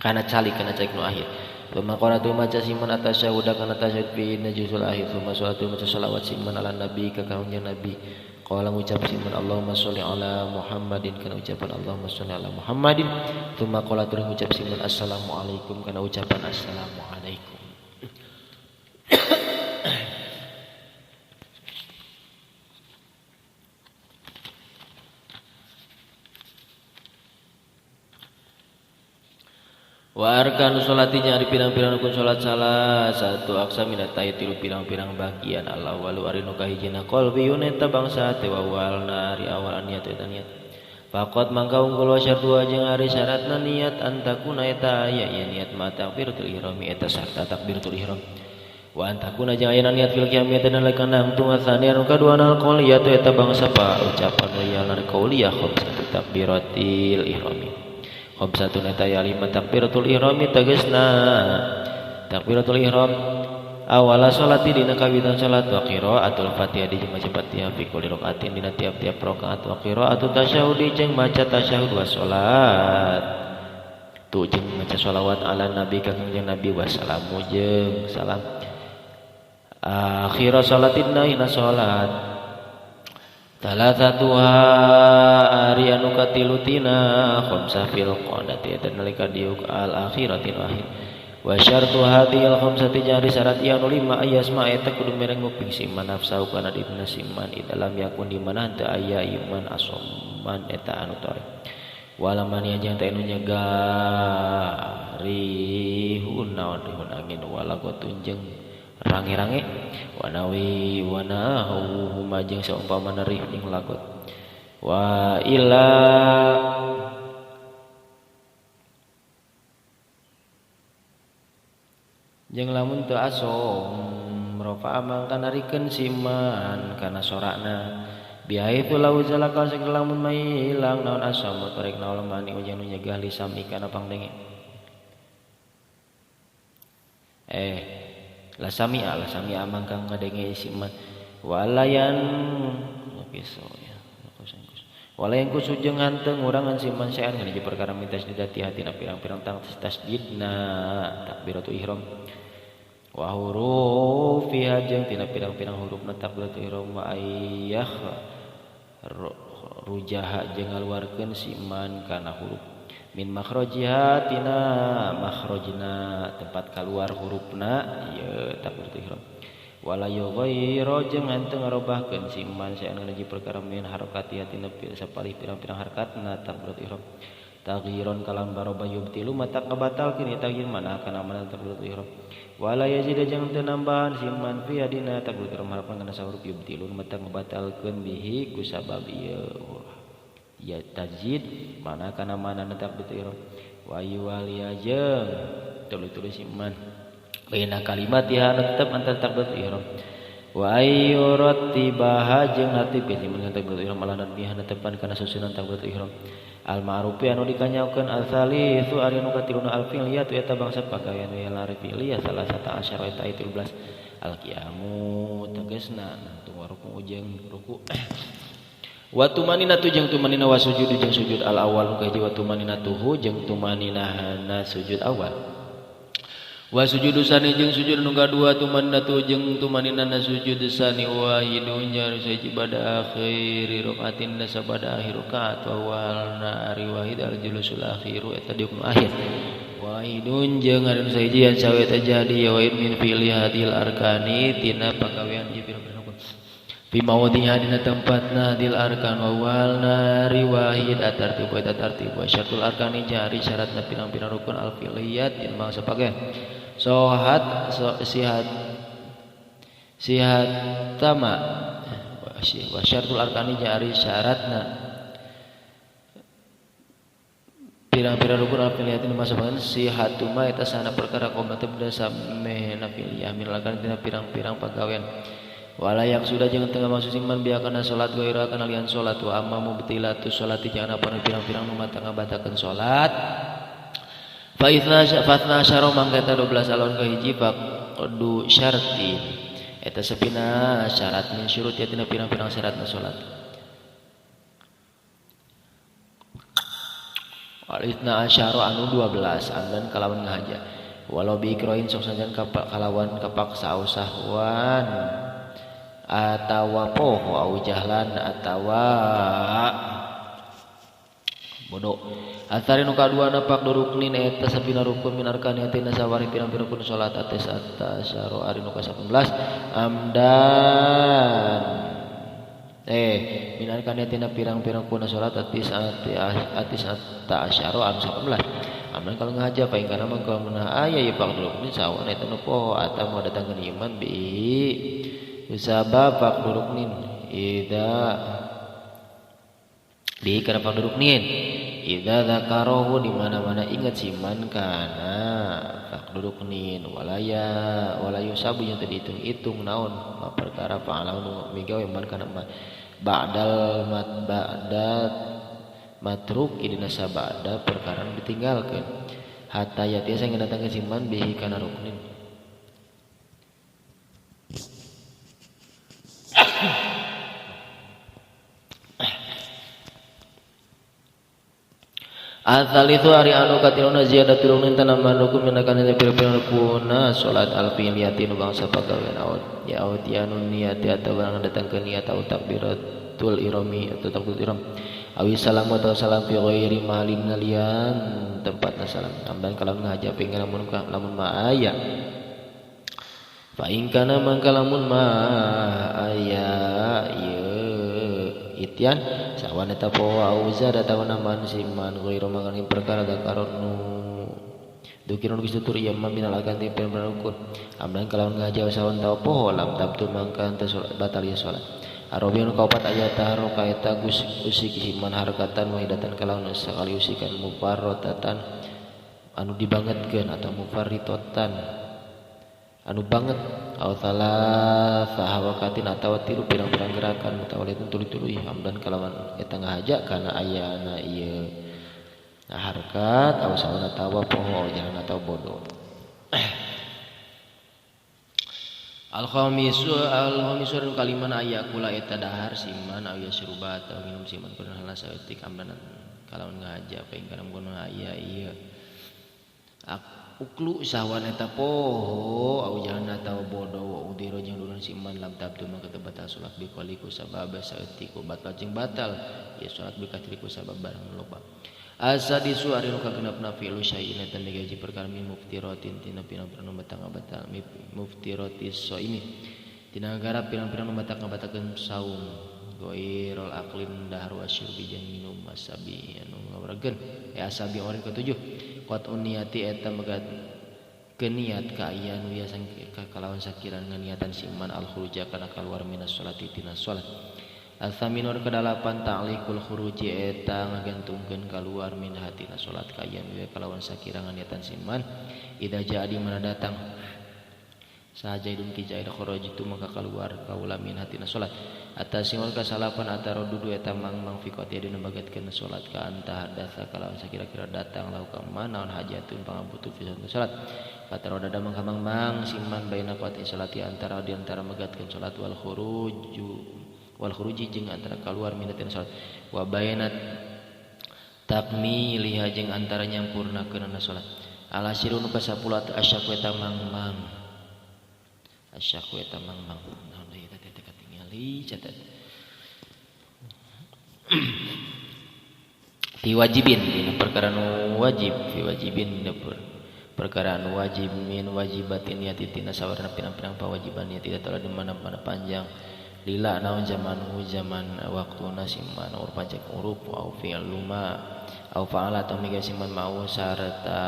kana calik nu akhir. Tsumma qara'tu maca siman atasyahud kana tasyahud fi najsul akhir. Tsumma salatu maca shalawat siman ala nabi ka kangjeng Nabi Qala ngucap siman Allahumma sholli ala Muhammadin kana ucapan Allahumma sholli ala Muhammadin. Tsumma qala tur ngucap siman assalamualaikum kana ucapan assalamualaikum. Wa arkanu sholati jeung ari pirang-pirang rukun salat salah satu aksa minat taya tilu pirang-pirang bagian al awwalu ari nu kahijina qalbiyun eta bangsa teh wawalna ari awal niat eta niat faqat mangka unggul wa syartu jeung ari syaratna niat antakuna eta aya ieu niat ma takbiratul ihrami eta sarta takbiratul ihram wa antakuna jeung aya niat fil qiyam eta nalika nangtung atsani anu kaduana al qauliyatu eta bangsa pa ucapan liya lan qauliyah khamsatu takbiratil ihrami khamsatun eta ya lima takbiratul ihrami tegasna takbiratul ihram awala salati dina kawitan salat wa qiraatul Fatihah di maca Fatihah fi kulli rakaatin dina tiap-tiap rakaat wa qiraatul tasyahud jeung maca tasyahud wa salat tu jeung maca sholawat ala nabi ka kanjeng nabi wa salamu jeung salam akhir salatin hina salat Salasatuha ari anu katilu tina khamsah fil qadati eta nalika diuk al akhiratin akhir wa syartu hadhil khamsati jari syarat ieu anu lima ayasma eta kudu mereng nguping siman nafsahu kana dibna siman idalam yakun di mana henteu aya iman asoman eta anu tore walaman jeung teh anu nyegah rihun naon rihun angin wala gotunjeng range-range wanawi wanahu humajeng saumpamana rih ing lagot wa illa jeung lamun teu asom rafa mangka narikeun siman kana sorakna biaitu lau zalaka sagala lamun mailang naon asom tarik naon mani ujang nu nyegah lisami kana pangdenge lasami amang kang ngadenge siman walayan piso ya walayan kusujeng hanteu ngurangan siman saean kana perkara minta tasdidati hatina pirang-pirang tasdidna takbiratul ihram wa hurufiha jeung tina pirang-pirang hurufna takbiratul ihram wa ayyah rujaha jeung ngaluarkeun siman kana huruf min makhrajiha tina makhrajna tempat keluar hurufna ieu takbiratul ihram wala yughayyiru jeung henteu ngarobahkeun siman saean kana perkara min harakatiha tina sapalih pirang-pirang harakatna takbiratul ihram taghiron kalam barobah yubtilu mata kabatalkeun eta taghyir mana kana mana takbiratul ihram wala yazid jeung teu nambahan siman fi dina takbiratul ihram harapan kana sahuruf yubtilu mata ngabatalkeun bihi ku sabab ieu ya tajid mana kana mana takbiratul ihram wa yuwali jeung tuluy-tuluy siman baina kalimatiha tetep antara takbiratul ihram wa ayyuratibaha jeung natibkeun siman takbiratul ihram ala nadbiha netepan kana susunan takbiratul ihram al ma'rufi anu dikanyaokeun al-thalithu ari anu katiluna al-fi'liyatu eta bangsa pagawean we lari fi'liyah salah sata asyara eta 13 al-qiyamu tegasna nangtung ruku jeung ruku wa tumanina tu jeung tumanina wa sujud jeung sujud al awal nu kahiji wa tumanina tuhu jeung tumaninahana sujud awal wa sujudu sani jeung sujud nu kadua tumanina tu jeung tumaninana sujud sani wahidun jeung sahiji bada akhiri rakaatin sabada akhir rakaat wa walna ari wahid al julusul akhiru eta diuk nu akhir wahidun jeung ari nu sahiji yang sawe eta jadi wahid min fi'li hadil arkani tina pagawean ieu pira-pira rukun fi mawadhiha dina tempatna dil arkan wa walna ari wahid atartib wa tartib wa syartul arkani jari syaratna pirang-pirang rukun al fi'liyat in bangsa pagawean sohat so, sihat sihat tama wa syartul arkani jari syaratna pirang-pirang rukun al fi'liyatin masa bangun sihatuma eta sana perkara qomat benda samehna fi'liyah milakan tina pirang-pirang pagawean walayak sudah jangan tengah maksud siman biakana salat gaira kana lian salat wa amma mubtilatu salati jangan apa pirang-pirang nu mata ngabatakeun salat fa itsna asyara mangka eta 12 alon kahiji faqdu syarti eta sepina syarat min syurut ya tina pirang-pirang syaratna salat al itsna asyara anu 12 amdan kalawan ngahaja walau bi ikroin sok sanajan kalawan kepaksa usahwan atawa poho au jahlan atawa bodoh. Atsari nu kadua napak ruknin eta sabina rukun min arkani tina sawari pirang-pirang rukun salat atas atasaro ari nu ka-18 amdan min arkani tina pirang-pirang rukun salat atis atis atasaro am 18 amdan kalau ngahaja paing kana mah kalau mun aya ieu pak ruknin sawan eta nu poho atawa mau datangkeun iman bi sabab pak ruknin ida bi kana pak ruknin idza dzakarahu di mana-mana ingat siman kana faqduruknin walaya wala yusabu yang tadi hitung-hitung naon ma perkara fa'alahu migawe man kana ma ba'dal mat ba'da matruk idina sabada perkara nu ditinggalkeun hatta ya tiasa ngedatangkeun siman bihi kana ruknin. Atsalitsu ari anu katiluna ziyadatul ruknin tanaman rukun minakan pira-pira rukuna salat al-fi'liyati nu bangsa pagawean aud ya aud anu niat atau barang datang ke niat atau takbiratul irami atau takbiratul ihram awi salam atau salam fi ghairi mahalin lian tempatna salam amdan kalau ngahaja pingin lamun lamun ma aya fa in kana mangka lamun ma aya ieu ityan sawan eta poho auza atawa nambahan siman ghairu mangkan perkara dakaron nu dukirun geus tutur ieu mah minal akan ti pirang rukun amdan kalawan ngahaja sawan tawa poho lam tabtu mangka teu batal ieu salat. Arabian kaopat aya tahro kaeta usik siman harkatan wahidatan kalawan sakali usikan mufarrotatan anu dibangetkeun atau mufarritotan anu banget au thalatha hawakatin atawa tilu pirang-pirang gerakan mutawalitun tuluy-tuluy hamdan kalawan eta ngahaja kana ayana ieu harkat au sauna atawa poho jalan atau bodoh. Al khamisu kaliman aya kula eta dahar siman au yasruba atau minum siman kuna halas saeutik hamdan kalawan ngahaja paing kana mun aya ieu uklu sawan eta poho au jalan atawa bodoh wa udiro jeung dulun siman lam tabtu maka teu batal salat bi qaliku sabab saeutik batal jeung batal ya salat bi katriku sabab barang loba. Asadisu ari nu kagenepna fi'lu syai'in eta migaji perkara min muftiratin tina pirang-pirang nu batal ngabatal muftiratis shaimi tina garap pirang-pirang nu batal ngabatalkeun saum ghairul aqlin dahar wa syurbi jeung minum asabi anu ngawrageun asabi orang ketujuh qat niati eta megat keniat ka aya nu ya kalawan sakiran nganiatan siman al khuruja kana kaluar minas sholati tina salat. Al-thaminur kedalapan ta'liqul khuruji eta ngagantungkeun kaluar min hatina salat ka aya nu ya kalawan sakiran nganiatan siman idza jaa di mana datang sahaja idun ki jaid khuruj itu maka keluar kaula min hatina salat. Atasimul kasalapan ataro dudu eta mang-mang fi qati dina bagatkeun salat ka anta hadatsa kalawan sakira-kira datang lahu ka naon hajatun pangabutuh fi salat. Fataro dada mangkamang-mang siman baina qati salati antara di antara megatkeun salat wal khuruji jeung antara kaluar min hatina salat wa baina takmiliha jeung antara nyampurnakeunana salat. Ala sirun ka-10 asyaku eta mang-mang asyaku eta mang-mang naon deui teh teh katingali catat fi wajibin dina perkara nu wajib fi wajibin dina perkara nu wajib min wajibatin niati tina sawarna pirang-pirang pawajiban niati telah di mana-mana panjang lila naon zaman zaman waktuna siman ur panjang urup au fi'lu ma au fa'ala atau miga siman mau sarta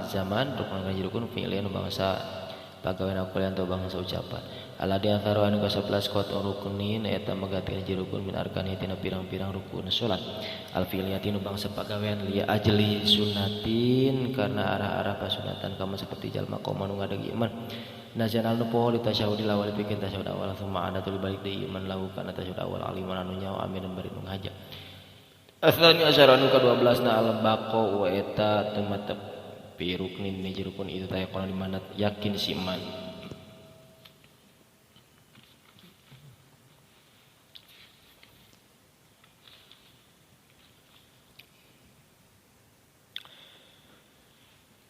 zaman rukun gaji rukun fi'lian bangsa pagawean akulian atau bangsa ucapan ala di antara anu ka-11 qat ruknin eta megatkeun hiji rukun min arkani tina pirang-pirang rukun salat al fi'liyati nu bangsa pagawean li ajli sunnatin karena arah-arah pasunatan kama seperti jalma qoma nu ngadeg iman najan al nu poho di tasyahudi lawal pikeun tasyahud awal summa ada tuluy balik deui iman lahu kana tasyahud awal aliman anu nyawa amin bari nu ngahaja. Atsani asyara anu ka-12 na al baqa wa eta tumatep fi ruknin hiji rukun itu tayaqona di mana yakin si iman.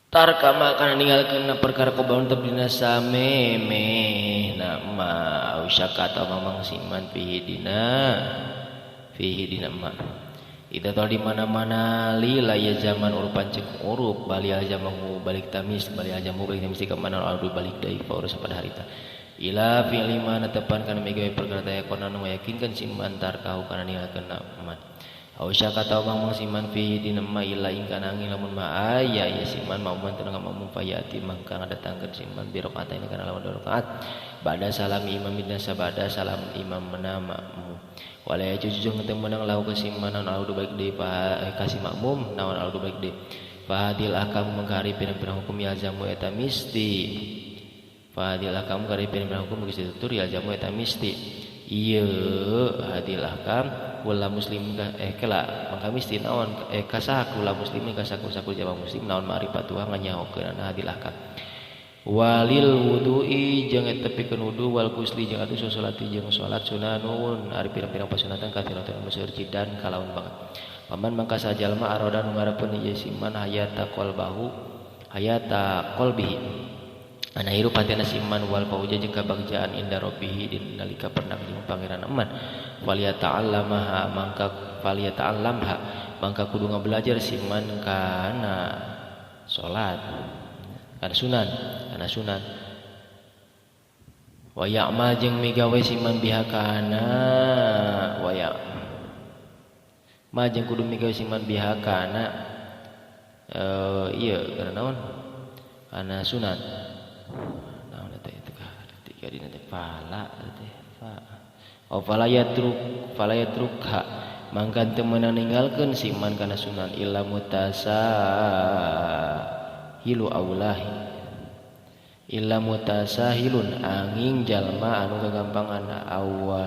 Tarka kana ninggalkeun perkara qoblahun dina samemeh na ma ausyaka atawa mamang siman fihi dina ma. Ida tol di mana-mana lila ya zaman urupan cek urup bali ajamu balik tamis bali ajamu balik tamis ka mana adu balik deui fa urus pada harita. Ila fi'li ma netepan kana migawe perkara taya kono nu ngayakinkeun siman tarkahu kana ninggalkeun man. Ausyaka atawa mamang siman fihi dina ma ila ing kana angin lamun ma aya ya siman mauman teu makmum fayati mangka ngadatangkeun siman bi rakaat ini kana lawan dua rakaat bada salam imam dina sabada salam imam mana makmum wala yajuzu jeung teu meunang lahu ka siman naon aldu baik deui kasih makmum naon aldu baik deui fadil akam mangkari pirang-pirang hukum yalzamu eta misti fadil akam kari pirang-pirang hukum geus ditutur yalzamu eta misti ieu hadil ahkam kula muslim kela mangka misti naon kasaha kula muslimin kasaku-saku jamaah muslim naon ma'rifatuha nganyahokeun hadil ahkam walil wudu'i jeung eta pikeun wudu wal ghusli jeung adu salati jeung salat sunanun ari pirang-pirang pasunatan kathiratun nu seueur jidan kalawan banget paman mangka sajalma aroda nu ngarepeun ieu siman hayata qalbahu hayata qalbihi ana hirup hatena siman wal fauja jeung kabagjaan inda rabbihi dina nalika pernah jeung pangeran eman faliyata'allamaha mangka faliyata'allamha mangka kudu ngabelajar siman kana salat kana sunan wa ya'mal jeung migawe siman biha kana wa ya ma jeung kudu migawe siman biha kana ieu kana naon kana sunan naon teh itu ka tiga dina teh fala teh fa oh fala yatrukha mangka teu meunang ninggalkeun siman kana sunan illa mutasa hilu aulahi illa mutasahilun angin jalma anu gagampangan awa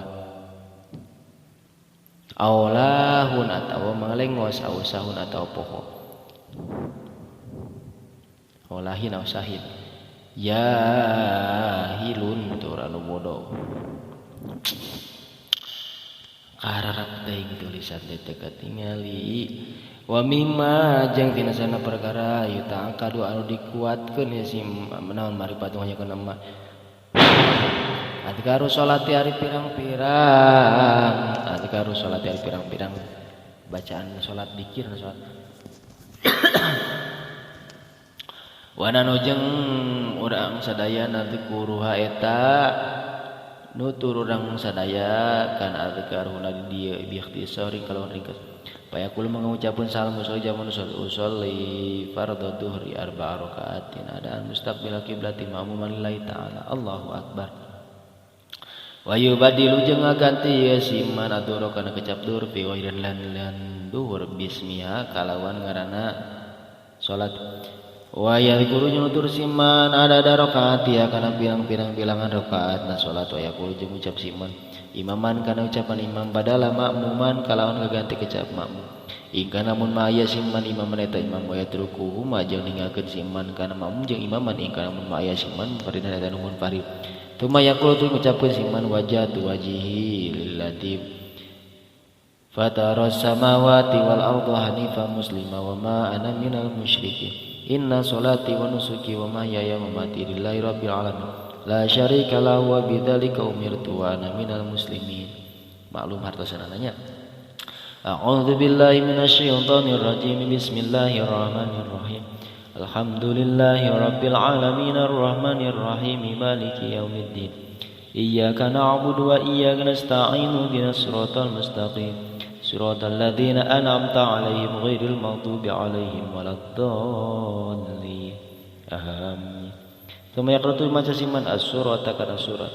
aulahun atawa manglengos ausahun atawa poho aulahin ausahin ya hilun tur anu bodoh kararap teuing tulisan teh teu katingali wa mimma jeung tina sana perkara yuta'aqadu anu dikuatkeun ya si naon marifat hanyakeun mah adkaru salati ari pirang-pirang adkaru salati ari pirang-pirang bacaan salat dikir salat wana nu jeung urang sadaya nadzkuruha eta nutur urang sadaya kan adkaruna di dieu bi ikhtisarin kalawan ringkas payaqul mengucapun salam usolli jamun usolli fardhu dhuhri arba'a rakaatin adaan mustaqbil qiblati ma'muman lillahi ta'ala Allahu akbar wa yubadilu jeung ngaganti ye siman adzura kana kecap duhur fi ghairin lan duhur bismiha kalawan ngaranna salat wa yadhkuru nyutur siman ada rakaat ya kana pirang-pirang bilangan rakaat na salat wa yaqulu jeung ucap siman imaman kana ucapan imam badala makmuman kalawan kaganti kecap makmum ingka namun ma aya siman imaman eta imam wa yatrukuhu ma jeung ninggalkeun siman kana makmum jeung imaman ingka namun ma aya siman faridhan eta nuhun farid tuma yaqulu tu ngucapkeun siman wajhatu wajhihi lillati fataras samawati wal arda hanifa muslima wa ma ana minal musyrikin inna salati wa nusuki wa mahyaya wa mamati lillahi rabbil alamin la syarika lahu wa bidzalika umirtu wa ana minal muslimin. Maklum hartosna nanya. A'udzu billahi minasyaitonir rajim. Bismillahirrahmanirrahim. Alhamdulillahi rabbil alamin arrahmanir rahim maliki yaumiddin. Iyyaka na'budu wa iyyaka nasta'in ihdinas siratal mustaqim. Siratal ladzina an'amta 'alaihim ghairil maghdubi 'alaihim waladdallin. Amin. Tsumma yaqra'u maca siman as-surata kana surat.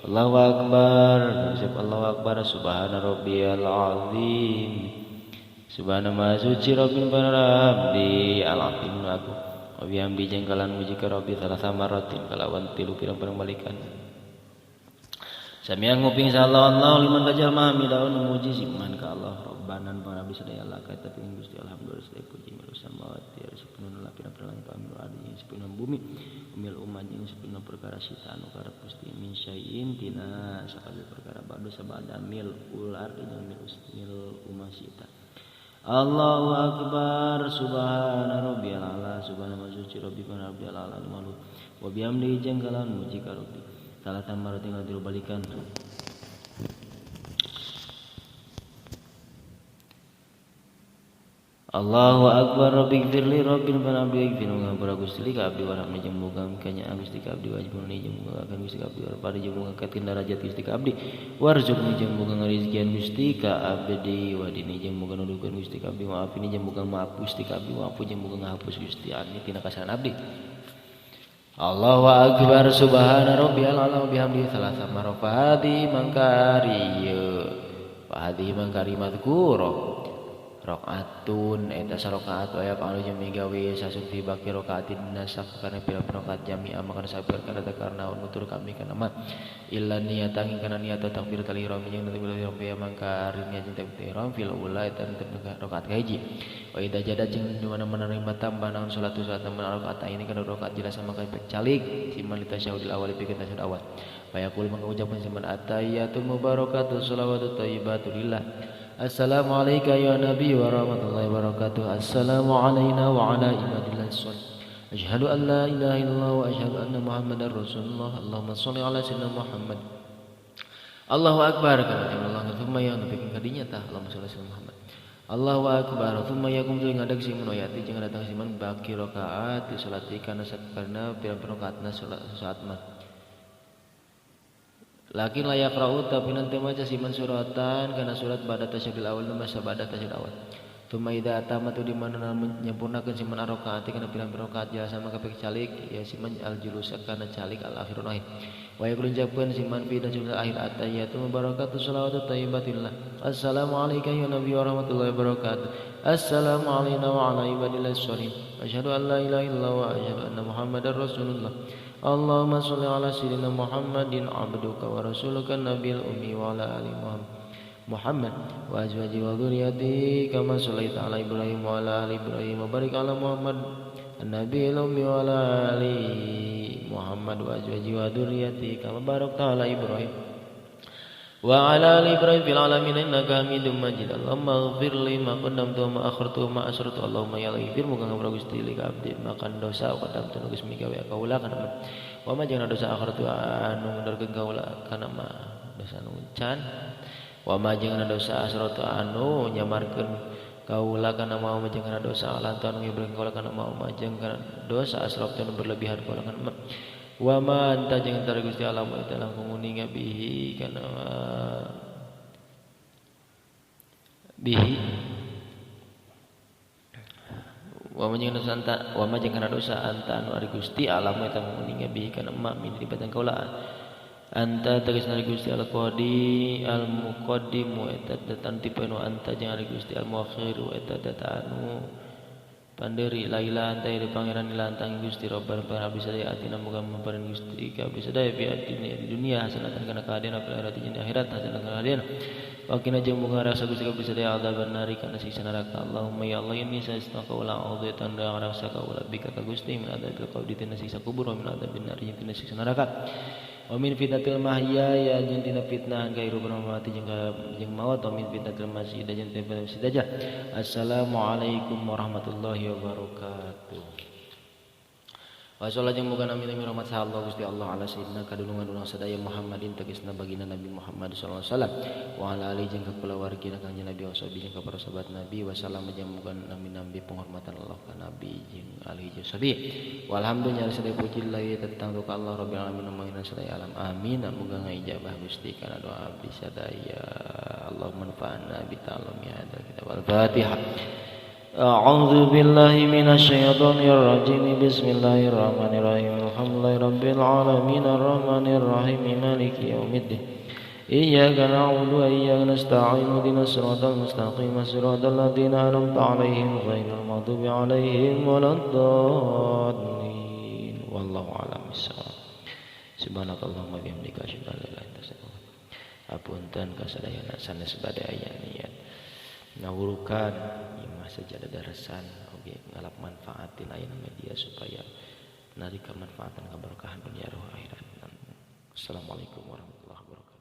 Allahu akbar. Allahu akbar subhana rabbiyal azim. Subhana ma suci rabbil rabbi al-azim aku. Wa bihamdi jeung kalan muji ka rabbi salasa maratin kalawan tilu pirang-pirang balikan. Samiang nguping sallallahu liman kajalma hamidaun muji siman ka Allah Robbanan para abdi sadaya laka tapi Gusti alhamdulillah sadaya puji milu samawati ari sepinuna pirang-pirang langit wa milu ardi jeung sepinuna bumi mil umma jeung sepinuna perkara sita anu karep Gusti min syai'in tina sakabeh perkara badu sabada mil ul ardi jeung mil umma sita Allahu akbar subhana rabbiyal ala subhana suci rabbi kana rabbiyal ala malu wa bihamdi jeung kalawan muji ka rabbi salatan maro tinggal tilu balikan. Allahu akbar rabbighfirli rabbil abdi ighfir ngampura Gusti ka abdi warahmi jeung muga kanya Gusti ka abdi wajibni jeung muga akan Gusti ka abdi warpari jeung muga ngangkatkeun darajat Gusti ka abdi warzuqni jeung muga ngarizkian Gusti ka abdi wadini jeung muga nuduhkeun Gusti ka abdi maafini jeung muga maaf Gusti ka abdi waafu jeung muga ngahapus Gusti ani tina kasalahan abdi. Allahu akbar subhana rabbiyal ala wa bihamdihi salasa marafati mangkari fahadi mangkari madhkura rakaatun eta sarakaat aya anu jeung migawe sasuk fi baqi rakaatin nasak kana pira-pira rakaat jami'a maka sabar kana karena nutur kami kana mah illa niatan kana niat takbiratul ihram jeung takbiratul ihram ya mangka niat jeung takbiratul ihram fil ula eta rakaat kahiji wa idza jada jeung di mana-mana nerima tambah naon salatu salat rakaat ini kana rakaat jelas maka calik siman litasyahudil awal pikeun tasyahud awal fayaqul maka ucapan siman atahiyatul mubarakatuh shalawatu thayyibatu lillah. Assalamualaikum ya Nabi wa rahmatullahi wabarakatuh. Assalamu alayna wa ala ibadillah sholihin. Asyhadu an la ilaha illallah wa asyhadu anna Muhammadar Rasulullah. Allahumma sholli ala sayyidina Muhammad. Allahu akbar kana Allah thumma ya nabi kadinya tah Allahumma sholli ala sayyidina Muhammad. Allahu akbar thumma yakum tuluy ngadeg simun ayati jeung datang simun baqi rakaat di salati kana sakarna pirang-pirang rakaatna salat saat mah. Lakin layak ra'u tapi nanti maca siman suratan karena surat pada tasyahudil awal masa pada tasyahud awal. Tuma idza atamatu di mana menyempurnakeun siman rakaat kana pirang-pirang rakaat jasa maka pek calik ya siman al julus kana calik al akhirun akhir. Wa yaqulu jawaban siman fi tasyahudil akhir atayatu mubarakatuh shalawatu thayyibatillah. Assalamu alayka ya nabi wa rahmatullahi wabarakatuh. Assalamu alayna wa ala ibadillah sholihin. Asyhadu an la ilaha illallah wa asyhadu anna Muhammadar Rasulullah. Allahumma sholli ala sayyidina Muhammadin abduka wa rasuluka nabiyil ummi wa ala ali Muhammad wa azwaji wa dzurriyyati kama shallaita ala Ibrahim wa ala ali Ibrahim wa barik ala Muhammad an-nabiyil ummi wa ala ali Muhammad wa azwaji wa dzurriyyati kama barakta ala Ibrahim wa ala ali Ibrahim fil alamin innaka Hamidum Majid. Allahumma ighfir li ma qaddamtu wa ma akhartu wa ma asrartu. Allahumma ya ighfir muga ngampura Gusti li ka abdi makan dosa qaddamtu nu geus migawe kaula kana wa ma jeung dosa akhartu anu ngundurkeun kaula kana ma dosa nu can wa ma jeung dosa asrartu anu nyamarkeun kaula kana ma jeung dosa alantu anu ngibrikeun kaula kana ma jeung dosa asrartu anu berlebihan kaula kana ma wa ma anta jeung antara Gusti Allah eta langkung uninga bihi kana bihi wa ma jeung dosa anta wa ma jeung kana dosa anta anu ari Gusti Allah eta nguninga bihi kana ma min dibatan kaula anta tegasna ari Gusti al qadi al muqaddimu eta datan tipe nu anta jeung ari Gusti al muakhiru eta datan anu panderi laila anta di pangeran lantang Gusti Rabbana pangeran abdi sadaya atina muga mamparin Gusti ka abdi sadaya fi dunia di dunia hasanatan kana kahadean fil akhirati jeung akhirat hasanatan kana kahadean wa qina jeung muga rasa Gusti ka abdi sadaya adzaban nari kana siksa neraka. Allahumma ya Allah inni saistaqula a'udzu tanda rasa kaula bika ka Gusti min adzabil qabri tina siksa kubur wa min adzabin nari tina siksa neraka wa min fitnatil mahya ya jeung tina fitnah kahirupan mati jeung maut wa min fitnatil masih jeung tina fitnah masih dajjal. Assalamualaikum warahmatullahi wabarakatuh. Wa sallallahu jeung muga nami rahmat Allah Gusti Allah ala sayyidina kadulungan urang sadaya Muhammadin tegasna baginda Nabi Muhammad sallallahu alaihi wasallam wa ala alihi jeung ka kulawargina Kangjeng Nabi wa sahbihi jeung ka para sahabat Nabi wa salam jeung muga nami-nami penghormatan Allah ka Nabi jeung alihi jeung sahbihi. Walhamdulillah sadaya puji lillahi tentang ka Allah rabbil alamin maha sadaya alam. Amin. Muga ngaijabah Gusti kana doa abdi sadaya. Allahumma manfa'na bi ta'allumi hadzal kitab. Al-Fatihah. أعوذ بالله من الشيطان الرجيم. بسم الله الرحمن الرحيم. الحمد لله رب العالمين الرحمن الرحيم مالك يوم الدين. إياك نعبد وإياك نستعين اهدنا الصراط المستقيم صراط الذين أنعمت عليهم غير المغضوب عليهم ولا الضالين. والله أعلم بالصواب. سبحانك اللهم وبحمدك أشهد أن لا إله إلا أنت أستغفرك. Apunten kasadayana sanes bade aya niat ngawurukan imah sajadah darasan oge ngalap manfaatin ayeuna media supaya nalika manfaatan kaberkahan dunia roh akhirat. Assalamualaikum warahmatullahi wabarakatuh.